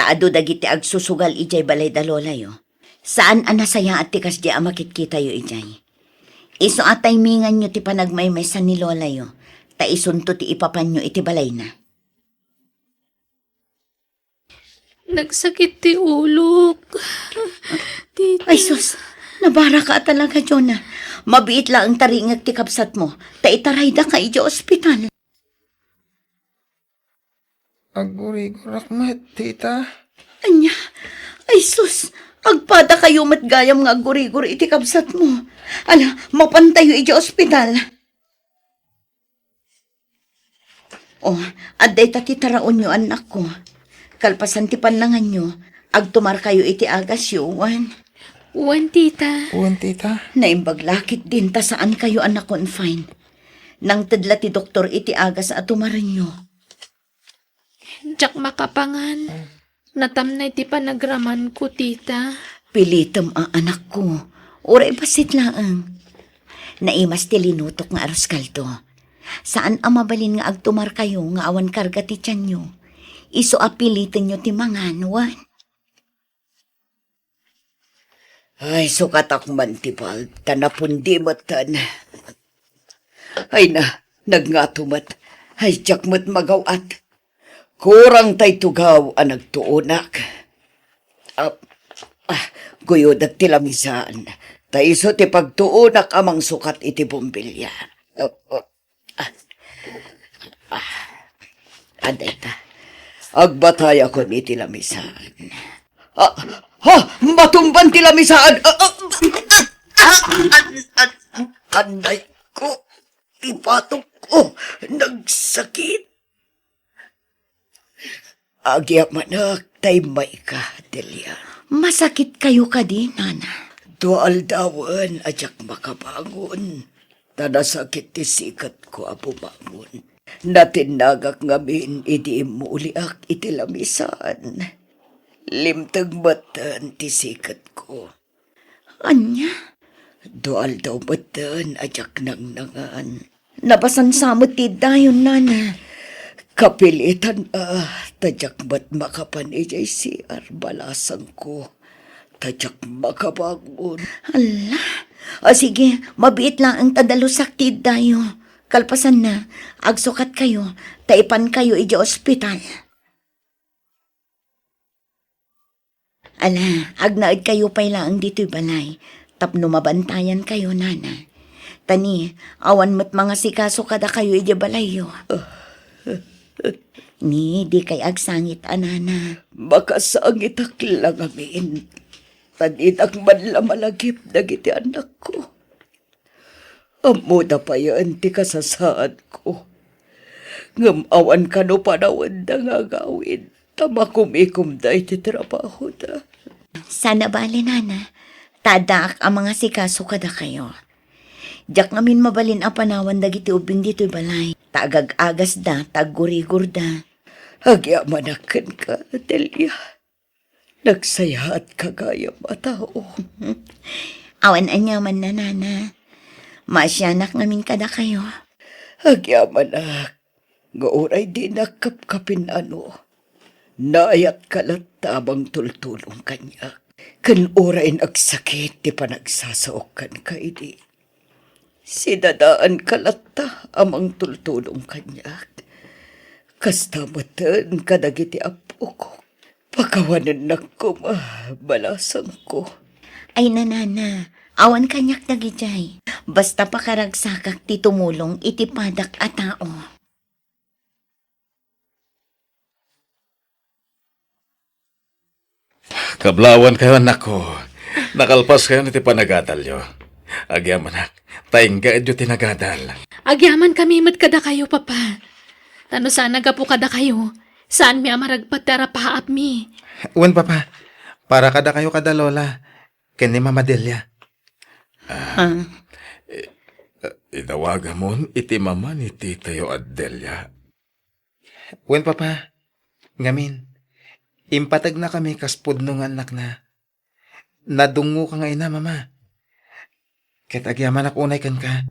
ta adu dagiti agsusugal idiay balay da Lolayo. Saan a nasayaat ti kasdi a makitkitayo idiay. Isu a timinganyo ti panagmaymaysa ni Lolayo, ta isunto ti ipapanyo iti balayna. Nagsakit ti ulok. Tita. Ay, sus! Nabaraka a talaga, Jonah. Mabiit laeng taringek ti kabsatmo, ta itaraydaka idiay ospital. Aggurigorak met, tita. Ania? Ay, sus! Agpadakayo met gayam nga aggurigor iti kabsatmo. Ala, mapantayo idiay ospital. Oh, adda ita ti taraonyo, annakko. Kalpasan ti pannanganyo, agtumarkayo iti agasyo, wen? Wen, tita. Wen, tita. Naimbag la ketdin ta saankayo a na-confine. Nangted la ti doktor iti agas a tumarenyo. Diak makapangan. Natamnay ti panagramanko, tita. Pilitem a, anakko. Uray bassit laeng. Naimas ti linutok nga arroz caldo. Saan a mabalin nga agtumarkayo nga awan karga ti tianyo. Isu a pilitenyo ti mangan, wen? Ay, sukatak man ti bulb, ta napundi metten. Ay na, nagngato met. Ay, diak met magaw-at. Kurang tay tugaw a nagtuonak. Ah, ah, guyodek ti lamisaan. Ta isu ti pagtuonak a mangsukat iti bombilya. Ah, ah, ah, ah, adayta. Agbatayakon iti lamisaan. Ah, ha! Matumban ti lamisaan! Ah, ah, ah, ah, ah, an-, an-, anay ko! Ti batok ko! Nagsakit! Agyamanak, tay mayka, Delia. Masakit kayo kadi, nana? Dua aldawen a diak makabangon. Ta nasakit ti siketko a bumangon. Natinnagak ngamin idi immuliak iti lamisaan. Limteg metten ti siketko. Ania? Dua aldaw metten a diak nangnangan. Nabasan sa met ti dayon, nana. Kapilitan a, ta diak met makapan idiay C R, balasangko. Ta diak makabangon. Hala. O sige, mabiit laeng ta dalusak ti iddayo. Kalpasanna, agsukat kayo, ta ipan kayo idiay ospital. Ala, agnaed kayo pay laeng ditoy balay, tapno mabantayan kayo, nana. Ta ni, awan met mangasikaso kadakayo idiay balayyo. Ni, dikay agsangit a, nana. Makasangitak la ngamin. Ta dinak man la malagip dagiti annakko. Ammoda payen ti kasasaadko. Ngem awan kano panawenda nga agawid, ta makumikomda iti trabahoda. Saan a bale, nana, ta addaak a mangasikaso kadakayo. Diak ngamin mabalin a panawan dagiti ubbing ditoy balay, ta agag-agasda, ta aggurigorda. Agyamanak kenka, Delia. Nagsayaatka gayam a tao. Awan aniamanna, nana. Maasianak ngamin kadakayo. Agyamanak, nga uray dinak kapkapin-ano, naayatka latta a mangtultulong kaniak. Ken uray nagsakit ti panagsasaok kenka idi, sidadaanka latta a mangtultulong kaniak. Kasta metten kadagiti appok. Pakawanennak koma, balasangko. Ay, nanana, awan kaniak dagidiay. Basta pakaragsakak ti tumulong iti padak a tao. Kablawan kayo, annakko. Nakalpas kayo iti panagadalyo. Agyamanak, ta inggaedyo ti nagadal. Agyaman kami met kadakayo, Papa. Ta no saan a gapu kadakayo, saanmi a maragpat ti arapaapmi. Wen, Papa, para kadakayo kada Lola, ken ni Mama Delia. Ah. Ah. I-, idawagamon iti mama ni titayo a Delia. Wen, Papa. Ngamin, impategnakami kas pudno nga annakna. Nadungngoka nga ina, Mama. Ket agyamanak unay kenka.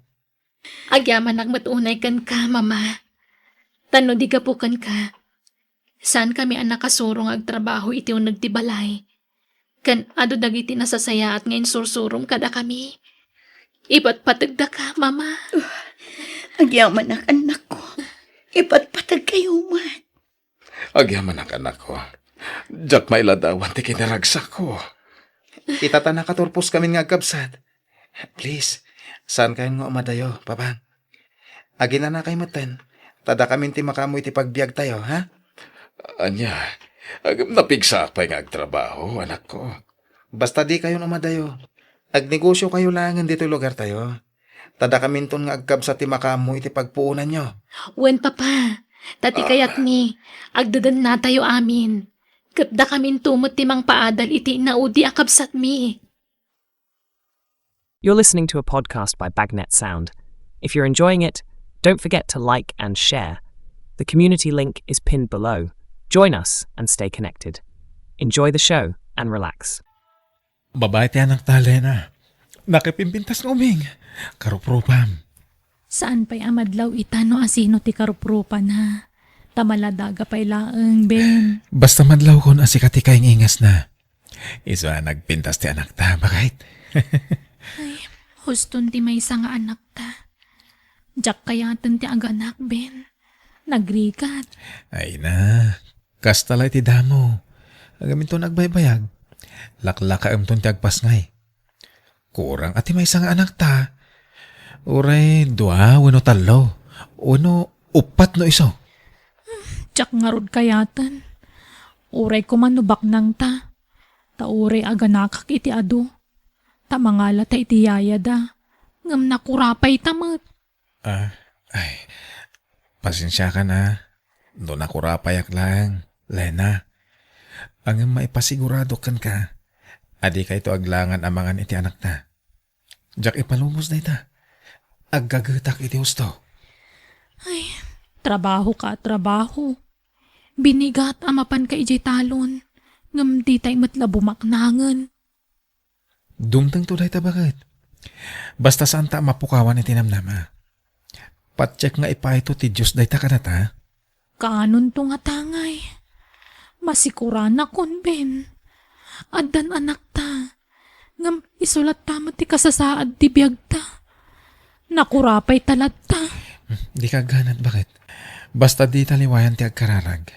Agyamanak met unay kenka, Mama. Ta no di gapu kenka, saankami a nakasuro nga agtrabaho iti uneg ti balay. Ken adu dagiti nasasayaat nga insursurom kadakami. Ipatpategdaka, Mama. Agyamanak, annakko. Ipatpategkayo met. Agyamanak, annakko. Diak mailadawan ti kinaragsakko. Ita ta nakaturposkamin nga agkabsat. Please, saankayon nga umadayo, Papa. Aginanakay metten, ta dakamin ti makaammo iti pagbiagtayo, ha? Ania, agem napigsaak pay nga agtrabaho, anakko. Basta dikayon umadayo. Agnegosiokayo laengen ditoy lugartayo. Ta dakaminton nga agkabsat ti makaammo iti pagpuonanyo. Wen, Papa, ta ti Ah. kayatmi, agdadannatayo amin. Ket dakaminto met ti mangpaadal iti naudi a kabsatmi. You're listening to a podcast by Bagnet Sound. If you're enjoying it, don't forget to like and share. The community link is pinned below. Join us and stay connected. Enjoy the show and relax. Babae ti anakta, Lena. Nakipimpintas nga uming. Karuprupam. Saan pay a madlaw ita no asino ti karuprupana. Ta maladaga pay laeng, Ben. Basta madlawkon a sika ti kaingingasna. Isu a nagpintas ti anakta, baket. Ay, huston ti maysa nga anakta. Diak kayaten ti aganak, Ben. Nagrigat. Ay na, kasta la iti damo. Agaminton agbaybayag. Laklakaemton ti agpasngay. Kurang a ti maysa nga anakta. Uray dua wenno tallo, wenno uppat no isu. Diak ngarud kayaten. Uray koma no baknangta. Ta uray aganakak iti adu. Ta mangalata iti yayada. Ngem nakurapayta met. Ah, ay, pasensiakan a. No nakurapayak laeng, Lena. Ngem maipasigurado kenka a dikayto aglangan a mangan iti anakta. Diak ipalubos dayta. Aggagetak iti husto. Ay, trabaho ka, trabaho. Binigat a mapanka idiay talon, ngem ditay met la bumaknangen. Dumtengto dayta, baket. Basta saanta a mapukawan iti namnama. Patiek nga ipayto ti Dios dayta kadata. Kaanonto nga tangay. Masikuranakon, Ben. Addan anakta. Ngem isu latta met ti kasasaad ti biagta. Nakurapayta latta. Dika agganat, baket. Basta dita liwayan ti agkararag.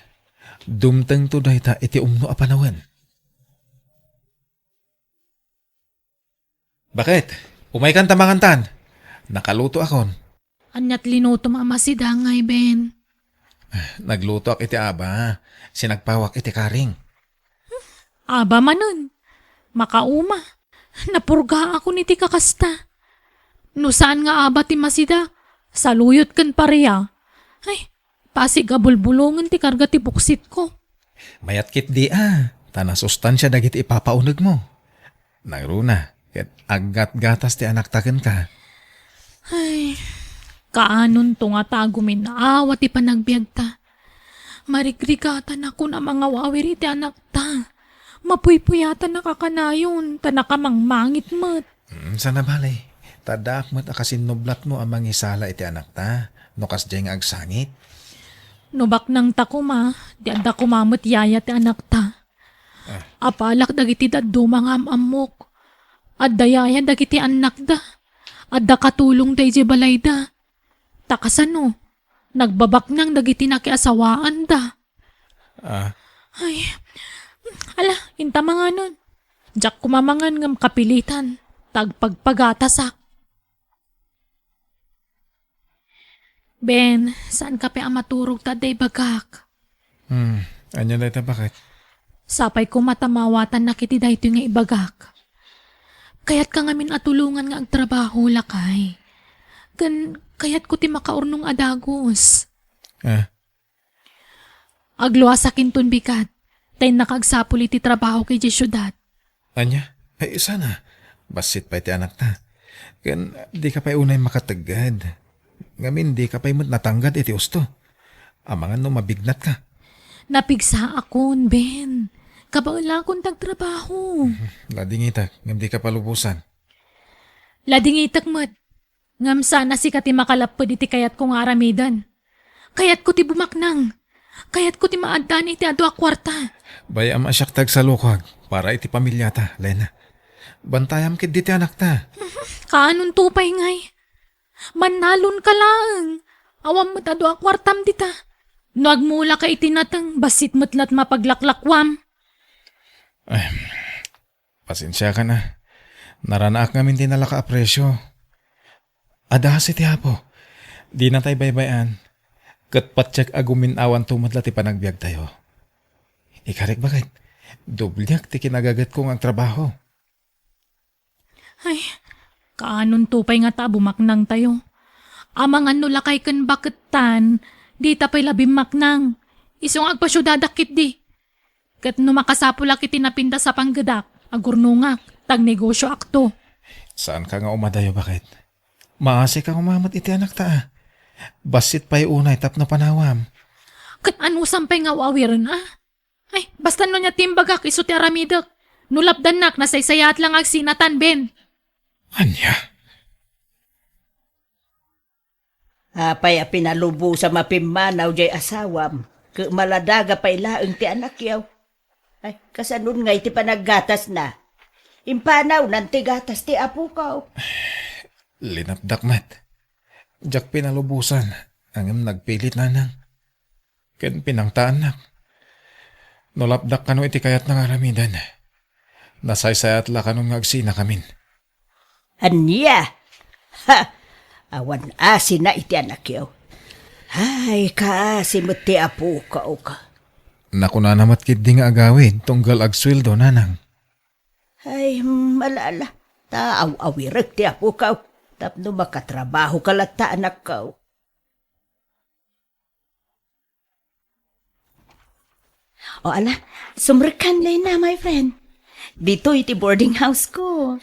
Dumtengto dayta iti umno a panawen. Baket, umaykan ta mangantan. Nakalutoakon. Ania ti linutom a masidangay, Ben? Naglutoak iti aba, sinagpawak iti karing. Aba manen. Makauma. Napurgaakon iti kakasta. No saan nga aba ti masida, saluyot ken paria. Ay, pasig a bulbulongen ti karga ti buksitko. Mayat ketdi a, ta nasustansia dagiti ipapaunegmo. Nangruna, ket aggatgatas ti anakta kenka. Ay, kaanonto nga ta agumin-awa ti panagbiagta. Marigrigatanak a mangaw-awir iti anakta. Mapuypuyatanak a kanayon, ta nakamangmangit met. Mm, sana bale, ta addaak met a kasinnublatmo a mangisala iti anakta, no kasdiay nga agsangit. No baknangta koma, di adda koma met yaya ti anakta. Ah. Apalak dagiti dadduma nga am-ammok. Adda yaya dagiti annakda. Adda katulongda idiay balayda. Ta kasano, nagbabaknang dagiti nakiasawaanda. Ah. Ay, ala, inta manganon. Diak koma mangan ngem kapilitan, ta agpagpagatasak. Ben, saanka pay a maturog ta adda ibagak. Hmm, ania dayta, baket? Sapay koma ta maawatannak iti daytoy nga ibagak. Kayatka ngamin a tulongan nga agtrabaho, lakay. Ken kayatko ti makaurnong a dagus. Ah. Agluasak inton bigat, ta innaka agsapul iti trabahok idiay siudad. Ania? Ay, sana. Bassit pay ti anakta. Ken dika pay unay makategged. Ngamin, dika pay met natanggad iti usto. Amangan no mabignatka. Napigsaakon, Ben. Kabaelakon ti agtrabaho. Mhm. Ladingitek, ngem dika palubosan. Ladingitek met. Ngem saan a sika ti makalapped iti kayatko nga aramiden. Kayatko ti bumaknang. Kayatko ti maaddaan iti adu a kuarta. Bay-am a siak ti agsalukag para iti pamiliata, Lena. Bantayam ketdi ti anakta. Kaanonto pay ngay? Mannalonka laeng. Awan met adu a kuartam dita. No agmulaka iti nateng, bassit met la't mapaglaklakuam. Ay, pasensiakan a. Naranaak ngamin ti nalaka a presio. Adda kasi ti Apo. Dinatay baybay-an. Ket patiek a gumin-awanto met la ti panagbiagtayo. Ikarik, baket, dobliak ti kinagagetko nga agtrabaho. Ay, kaanonto pay ngata a bumaknangtayo? Amangan no lakay ken bakettan, dita pay la bimmaknang. Isu nga agpasiudadak ketdi. Ket no makasapulak iti napintas a panggedak, agurnongak, ta agnegosioakto. Saanka nga umadayo, baket? Maasika koma met iti anakta a. Bassit pay unay tapno panawam. Ket anusam pay nga aw-awiren a? Ay, basta no nia ti imbagak isu ti aramidek. No lapdannak, nasaysayaat la nga agsinatan, Ben. Ania? Apay a pinalubosam a pimmanaw jay asawam, ket maladaga pay laeng ti anakyo? Ay, kasanon ngay ti panaggatasna? Impanawnan ti gatas ti apokaw. Linapdak met. Diak pinalubosan, ngem nagpilit, nanang. Ken pinangtaannak. No lapdak kano iti kayatna nga aramiden, nasaysayaat la kanon nga agsinakamin. Ania? Ha! Awan asina iti anakyo. Ay, kaasi met ti apokaw ka. Nakunana met ketdi nga agawid tunggal agsueldo, nanang. Ay, hmm, ala, ala. Ta aw-awirek ti apokaw. Tapno makatrabaho ka latta, anakkaw. O ala, sumrekkan, Lena, my friend. Ditoy ti boarding house ko.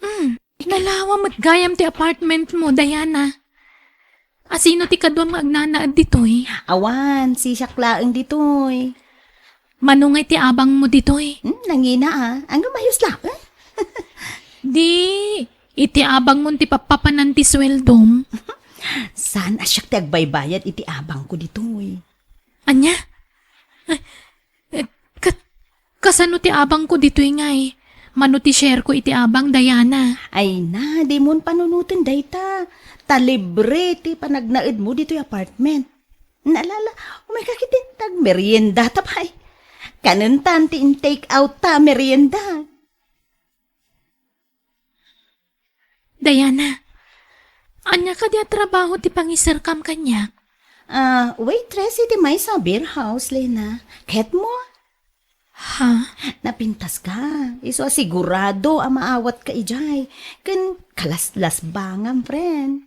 Hmm, nalawa met gayam ti apartment mo, Diana. Asino ti kaduam nga agnanaed ditoy? Awan, sisiak laeng ditoy. Mano ngay ti abangmo ditoy? Hmm, nangina a. Anggo mayus laeng. Di, iti abangmon ti pappapanan ti sueldom. Saan a siak ti agbaybayad iti abangko ditoy? Ania? Eh, eh, ka-, kasano ti abangko ditoy ngay? Mano ti share ko iti abang, Diana? Ay na, dimon panunoten dayta. Ta libre ti panagnaedmo ditoy apartment. Naalala, umay ka ketdi ta agmerienda ta pay. Kanentan ti in-take out ta merienda. Diana, ania kadi a trabaho ti pangiserkam kaniak? Ah, waitress iti maysa a beer house, Lena. Ket mo? Ha? Napintas ka. Isu a sigurado a maawat ka idiay. Ken kalaslasbangam, friend.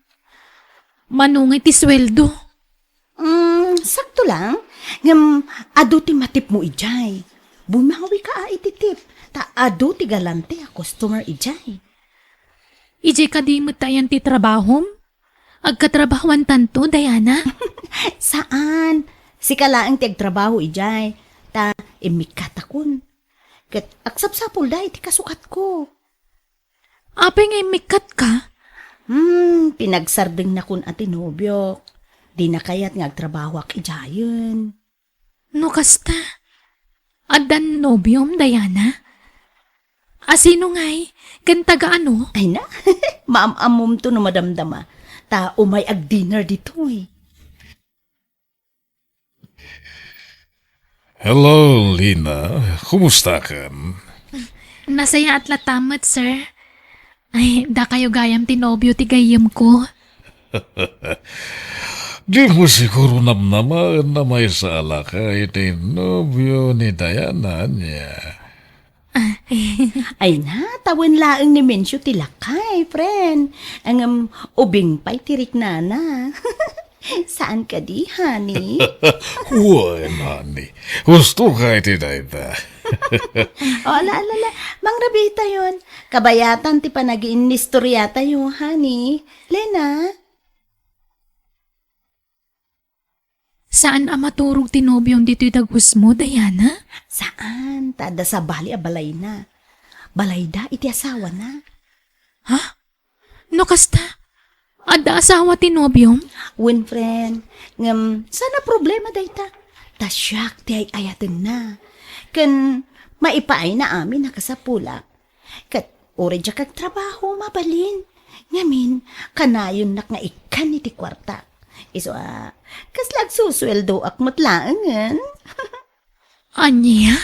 Mano ngay ti sueldo? Mm, sakto lang. Ngem adu ti matipmo idiay. Bumawi ka a iti tip. Ta adu ti galante a customer idiay. Idiay kadi met ayan ti trabahom? Agkatrabahuantanto, Diana? Saan. Sika laeng ti agtrabaho idiay. Ta immikkatakon. Ket agsapsapulda iti kasukatko. Apay nga immikkatka? Hmm, pinagsardengna kun a ti nobiok. Dina kayat nga agtrabahoak idiayen. No kasta, addan nobiom, Diana? Asino ngay? Ken taga ano? Ay na, maam-ammomto no madamdama. Ta umay ag-dinner ditoy. Hello, Lena. Kumustakan? Nasayaat latta met, sir. Ay, dakayo gayam ti nobio ti gayyemko. Dimo siguro namnamaen a maysa a laka iti nobio ni Diana, ania? Ay na, tawen laeng ni Mencio ti lakay, friend. Ngem ubing pay ti riknana. Saan kadi, honey? Wen, honey. Husto ka iti dayta. O, ala, ala, ala. Mangrabiitayon. Kabayatan ti panagiinnistoriatayo, honey. Lena? Saan a maturog ti nobiom ditoy dagus mo, Diana? Saan, ta adda sabali a balayna. Balayda iti asawana. Ha? No kasta, adda asawa ti nobiom? Wen, friend, ngem saan a problema dayta. Ta siak ti ay-ayatenna. Ken maipaayna amin a kasapulak. Ket uray diak agtrabaho, mabalin. Ngamin, kanayonnak nga ikkan iti kuartak. Isu a, kasla agsusueldoak met laengen. Ania?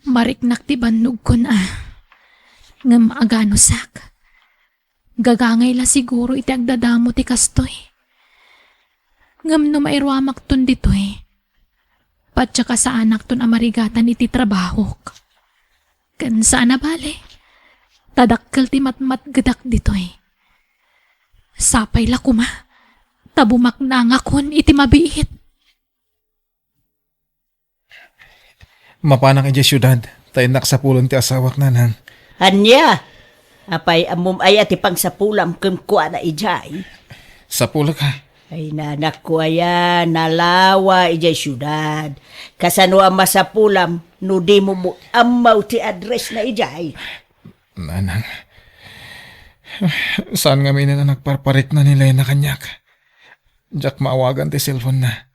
Mariknak ti bannogkon a. Ngem aganusak. Gagangay la siguro iti agdadamo ti kastoy. Ngem no mairuamakton ditoy, patyak a saanakton a marigatan iti trabahok. Ken saan a bale, ta dakkel ti matmatgedak ditoy. Sapay la koma, ta bumaknangakon iti mabiit. Mapanak idiay siudad, ta innak sapulen ti asawak, nanang. Ania? Apay, ammom aya ti pangsapulam kenkuana idiay? Sapulek a. Ay, nanakko aya, nalawa idiay siudad. Kasano a masapulam no dimo met ammo ti address na idiay? Nanang, saan ngamin a nagparparikna ni Lena kaniak. Diak maawagan ti cellphone na.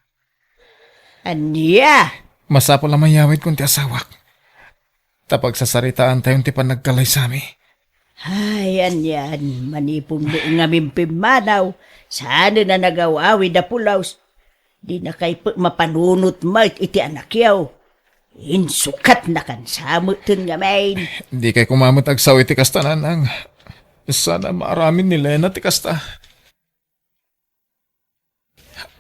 Ania? Masapul a mayawidkon ti asawak. Ta pagsasaritaantayon ti panagkalaysami. Ay, anian, manipun met ngamin pimmanaw, saanen a nagaw-awid a pulaws. Dinakay pek mapanunot met iti anakyo. Insukatnakan sa metten ngamin. Dikay koma met agsao iti kasta, Nanang. Saan a maaramid ni Lena ti kasta.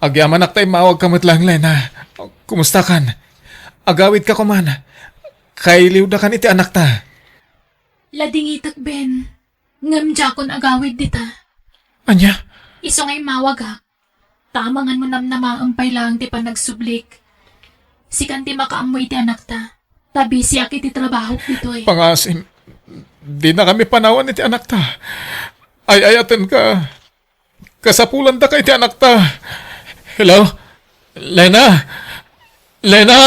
Agyamanak ta immawagka met laeng, Lena. Kumustakan? Agawidka koman. Kailiwdakan iti anakta. Ladingitek, Ben. Ngem diakon agawid dita. Ania? Isu nga immawagak. Ta amangan mo namnamaem pay laeng ti panagsublik. Sikan ti makaammo iti anakta. Ta bisiak iti trabahok ditoy. Pangasim, dinakami panawan iti anakta. Ay-ayatenka. Kasapulantaka iti anakta. Hello? Lena? Lena?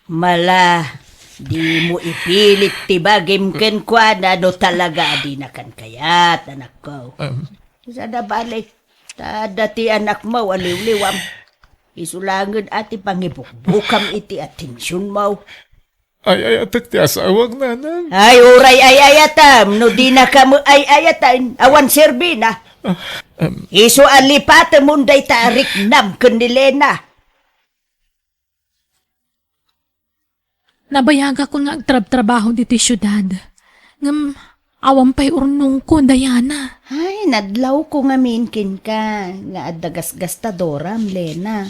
Mala, dimo ipilit ti bagim kenkuana no talaga a dinakan kayat, anakko. Em. Saan a bale, ta adda ti anakmo a liwliwam. Isu laengen a ti pangibukbukam iti atensionmo. Ay-ayatek ti asawak, Nanang. Ay, uray ay-ayatem, no dinaka met ay-ayaten, awan serbina. Ah, em. Isu a lipatemon dayta a riknam ken ni Lena. Nabayagakon nga agtrabtrabaho ditoy siudad. Ngem awan pay urnongko, Diana. Ay, nadlawko ngamin kenka nga adda gasgastadoram, Lena.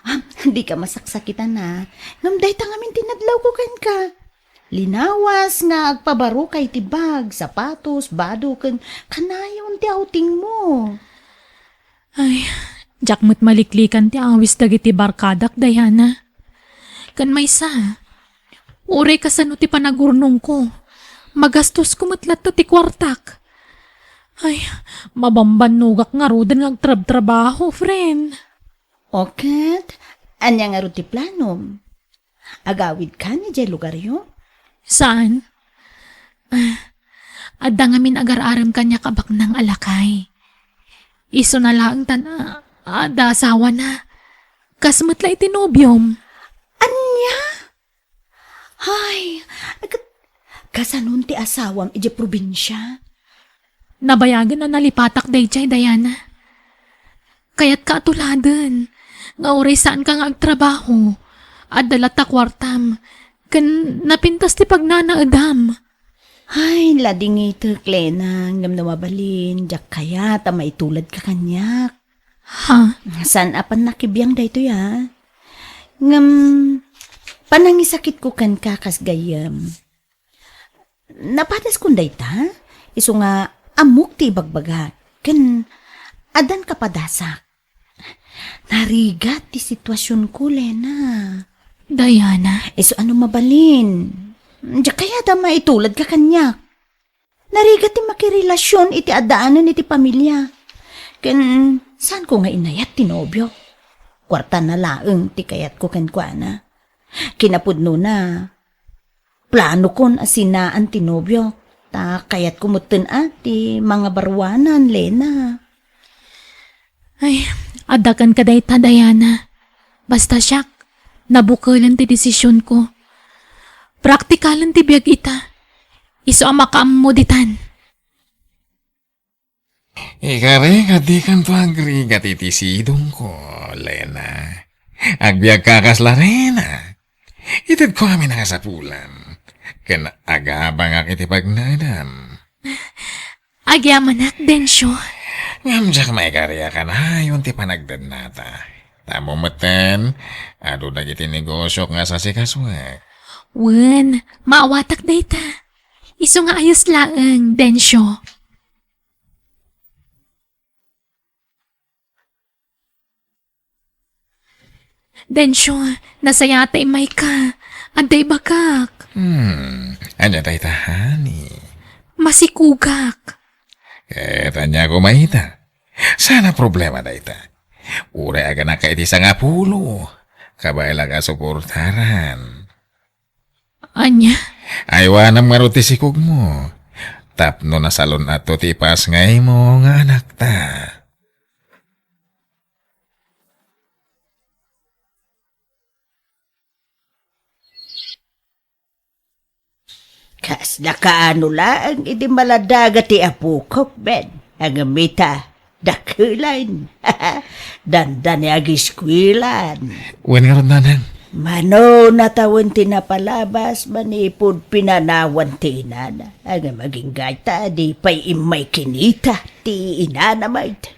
Ah, dika masaksakitan a. Ngem dayta ngamin ti nadlawko kenka. Linawas nga agpabaroka iti bag, sapatos, bado, ken kanayon ti outingmo. Ay, diak met maliklikan ti awis dagiti barkadak, Diana. Ken maysa, uray kasano ti panagurnongko, magastosko met latta ti kuartak. Ay, mabambannogak ngaruden nga agtrabtrabaho, friend. O ket, ania ngarud ti planom? Agawidkan idiay lugaryo? Saan? Ah, adda ngamin agar-arem kaniak a baknang a lakay. Isuna laeng ta adda asawana. Kas met la iti nobiom. Ania? Ay, ket kasanon ti asawam idiay probinsia? Nabayagen a nalipatak daydiay, Diana. Kayatka a tuladen nga uray saanka nga agtrabaho, adda latta kuartam, ken napintas ti pagnanaedam. Ay, ladingitek, Lena, ngem no mabalin, diak kayat a maituladka kaniak. Ha? Saan a pannakibiang daytoy, a? Ngem, panangisakitko kenka kas gayyem. Napadaskon dayta, isu nga ammok ti ibagbagak, ken addan kapadasak. Narigat ti situasionko, Lena. Diana. Isu a no mabalin. Diak kayat a maituladka kaniak. Narigat ti makirelasion iti addaanen iti pamilia. Ken saanko nga inayat ti nobio. Kuartana laeng ti kayatko kenkuana. Kinapudnona, planokon a sinaan ti nobio, ta kayatko metten a ti mangabaruanan, Lena. Ay, adda kenka dayta, Diana. Basta siak, nabukelen ti desisionko. Praktikalen ti biag ita. Isu a makaammo ditan. Ikari nga dikanto agrigat iti sidongko, Lena. Agbiagka kas Lorena. Itedko amin a kasapulan. Ken agabangak iti pagnaedam. Agyamanak, Dencio. Ngem diak maikari a kanayon ti panagdennata. Tammo metten, adu dagiti negosiok nga sasikasoek. Wen, maawatak dayta. Isu nga ayos laeng, Dencio. Dencio, nasayaat ta immayka. Adda ibagak. Hmm, ania dayta, honey? Masikogak. Ket ania koma ita? Saan a problema dayta. Uray aganaka iti sangapulo, kabay la nga suportaran. Ania? Aywanam ngarud ti sikogmo. Tapno nasalun-atto ti ipasngaymo nga anakta. Kasla kaano laeng idi maladaga ti apokok, Ben. Ngem ita, dakelan. Dandani agiskuelan. Wen ngarud, nanang. Mano natawen ti napalabas manipud pinanawan ti inana. Ngem agingga ita, di pay immay kinita ti inana met.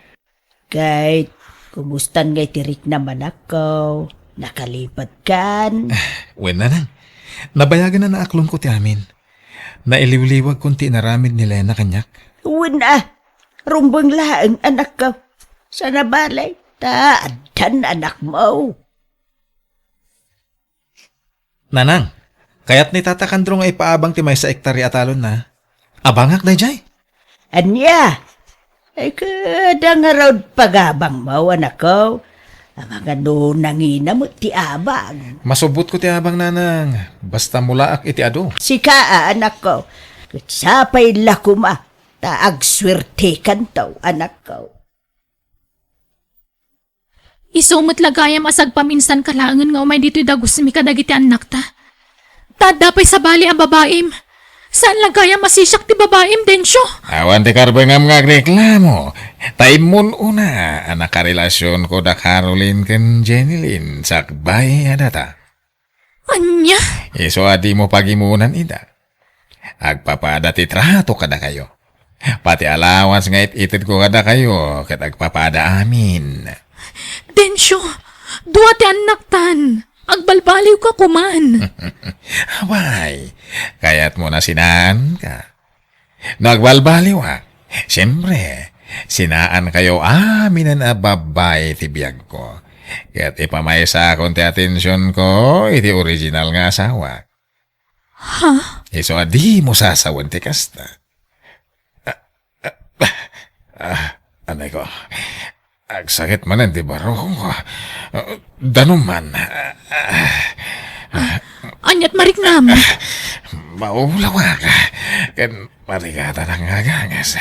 Ket, kumustan ngay ti riknam, anakko? Nakalipatkan? Wen, nanang. Nabayagen a naaklonko ti amin. Nailiwliwagkon ti inaramid ni Lena kaniak. Wen a, rumbeng laeng, anakko. Saan a bale, ta addan anakmo. Nanang, kayat ni Tata Kandro nga ipaabang ti maysa a ektarya a talonna. Abangak daydiay. Ania? Ay, kada ngarud pagabangmo, anakko. Amangan no nangina met ti abang. Masubbotko ti abang, nanang. Basta mulaak iti adu. Sika a, anakko. Ket sapay la koma, ta agsuertekanto, anakko. Isu met la gayam a sagpaminsanka laengen nga umay ditoy dagusmi kadagiti annakta. Ta adda pay sabali a babaim. Saan la gayam a sisiak ti babaim, Dencio. Awan ti karbengam nga agreklamo. Ta immun-una a nakarelasionko da Caroline ken Jenny Lynn sakbay a data. Ania? Isu a dimo pagimunan ida. Agpapada ti trato kadakayo. Pati allowance nga it-itedko kadakayo, ket agpapada amin. Dencio, dua ti annaktan. Agbalbaliwka koman. Away, kayatmo na sinaanka. No agbalbaliwak, siempre, sinaankayo aminen a babbai ti biagko. Ket ipamaysakon ti atensionko iti original nga asawak. Ha? Isu a dimo sasawen ti kasta. Ah, ah, ah, ah, anay ko. Agsakit manen ti barrukongko. Ah, danum man. Ah, ah, ah. Aniat mariknam? Maulawak. Ken marigatan nga agangas.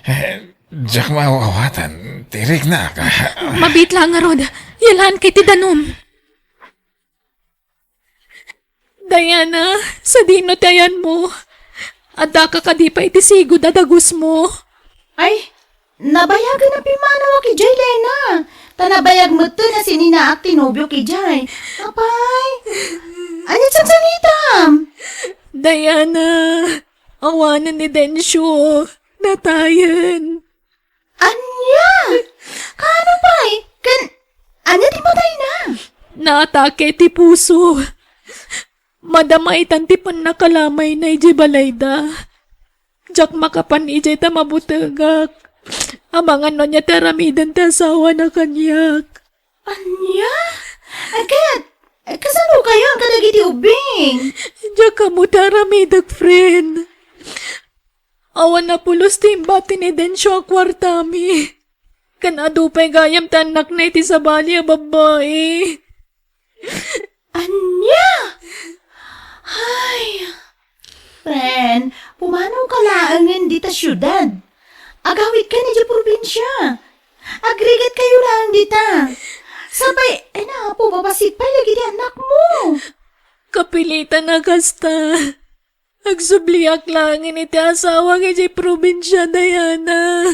Eh, diak maaw-awatan. Ti riknak. Mabiit la ngarud. Yalaan kay ti danum. Diana, sadino ti ayanmo? Addaka kadi pay iti sigud a dagusmo? Ay, nabayagen a pimmanawak idiay, Lena. Ta nabayag metten a sininaak ti nobiok idiay. Apay, ania ti sangsanitam? Diana, awanen ni Dencio. Natayen. Ania? Kaano pay? Ken ania ti patayna? Naatake ti puso. Madama itan ti pannakalamayna idiay balayda. Diak makapan idiay ta mabutegak. Amangan no ania ti aramiden ti asawana kaniak. Ania? Ket, kasano kayo kadagiti ubbing? Diak ammo ti aramidek, friend. Awan a pulos ti imbati ni Dencio a kuartami. Ken adu pay gayam ti annakna iti sabali a babbai. Ania? Ay, friend, pumanawka laengen dita siudad. Agawidkan idiay probinsia. Agrigatkayo laeng dita. Sapay, ay, napo, babassit pay dagiti annakmo. Kapilitan a kasta. Agsubliak laengen iti asawak idiay probinsia, Diana.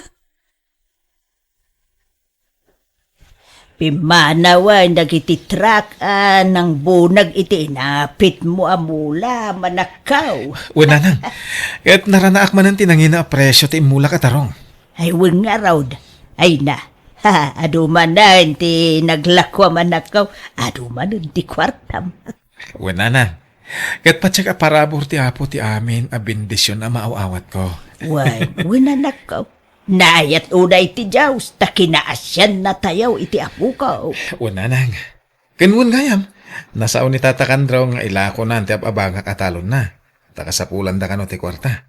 Pimmanawen dagiti truck a nangbunag iti inapitmo a mula, manakkaw. Wen, nanang. Ket naranaak manen ti nangina a presio ti immulak a tarong. Ay, wen ngarud. Ay na. Ha, adu manen ti naglako a manakkaw. Adu manen ti kuartam. Wen, nanang. Ket patiek a parabur ti Apo ti amin a bendision a maaw-awatko. Wen, wen, anakko. Naayat unay ti Dios ta kinaasiannatayo iti apoko. Wen, nanang. Ken wen gayam, nasao ni Tata Kandro nga ilakonan ti ab-abagak a talonna. Ta kasapulan da kano ti kuarta.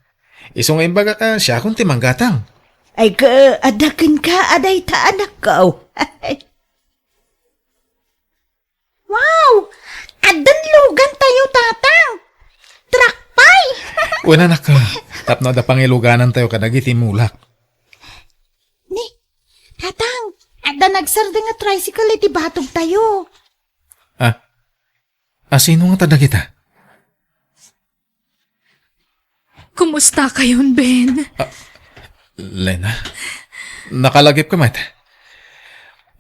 Isu nga imbagak a siakon ti manggatang. Ay, ka, adda kenka, adayta, anakko. Wow! Addan lugantayo, Tatang! Truck pay! Wen, anak, tapno adda pangiluganantayo kadagiti mulak. Ni, Tatang, adda nagsardeng a tricycle iti batogtayo. Ah, asino nga ta dagita? Kumusta kayon, Ben? Ah, Lena, nakalagipka met?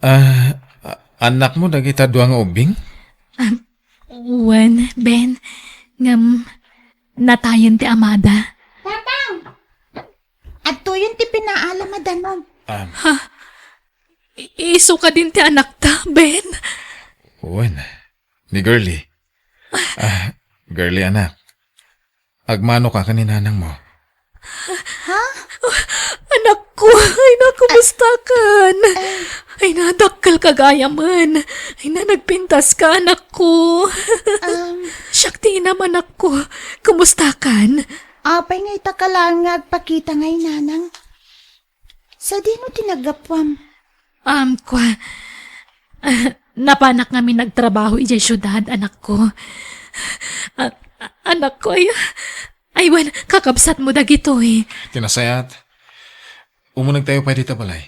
Ah, a-, annakmo dagita dua nga ubbing? Ah, wen, Ben. Ngem, natayen ti amada. Tatang! Adtoyen ti pinaalam a danum. Ah, Ha? I-, isu kadin ti anakta, Ben? Wen, ni Girlie. Ah, Girlie, anak. Agmanoka ken ni nanangmo. Ha? Anakko, ay na, kumusta kan? Ay na, dakkel ka gayamen. Ay na, nagpintas ka, anakko. Um, Siak ti inam, anakko. Kumusta kan? Apay nga ita ka laeng nga agpakita nga inanang? Sadino ti naggapuam? Um, kwa, ah, napanak ngamin nagtrabaho idiay siudad, anakko. Ah, ah, anakko, ay, ay, wen, kakabsatmo dagitoy. Ti nasayaat, umunegtayo pay dita balay.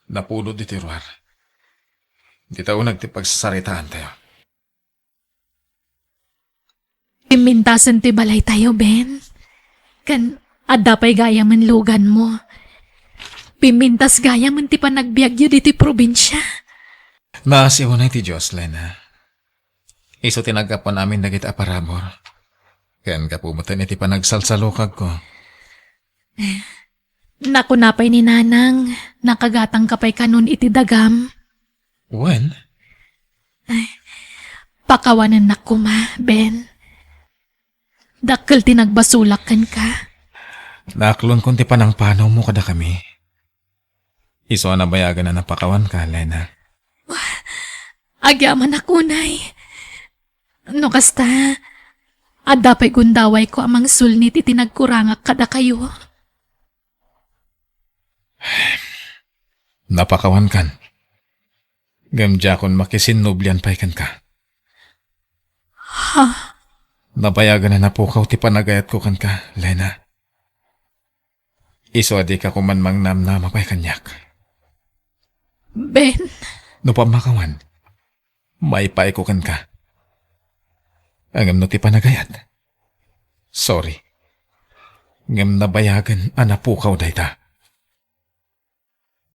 Napudot ditoy ruar. Dita uneg ti pagsasaritaantayo. Pimmintasen ti balaytayo, Ben. Ken adda pay gayamen luganmo. Pimmintas gayamen ti panagbiagyo ditoy probinsia. Naasiw unay ti Dios, Lena. Isu ti naggapuan amin dagiti a parabur. Ken gapu metten iti panagsalsalukagko. Nakuna pay ni Nanang, nakagatangka pay kanon iti dagam. Wen? Ay, pakawanennak koma, Ben. Dakkel ti nagbasolak kenka. Naaklonkon ti panangpanawmo kadakami. Isu a nabayagen a napakawanka, Lena. Agyamanak unay. No kasta, adda pay gundawayko a mangsulnit iti nagkurangak kadakayo. Napakawankan. Ngem diakon makisinnublian pay kenka. Ha? Nabayagen a napukaw ti panagayatko kenka, Lena. Isu a dika koma mannamnama pay kaniak. Ben. No pammakawan, maipaayko kenka. Ngem no ti panagayat, sorry. Ngem nabayagen a napukaw dayta.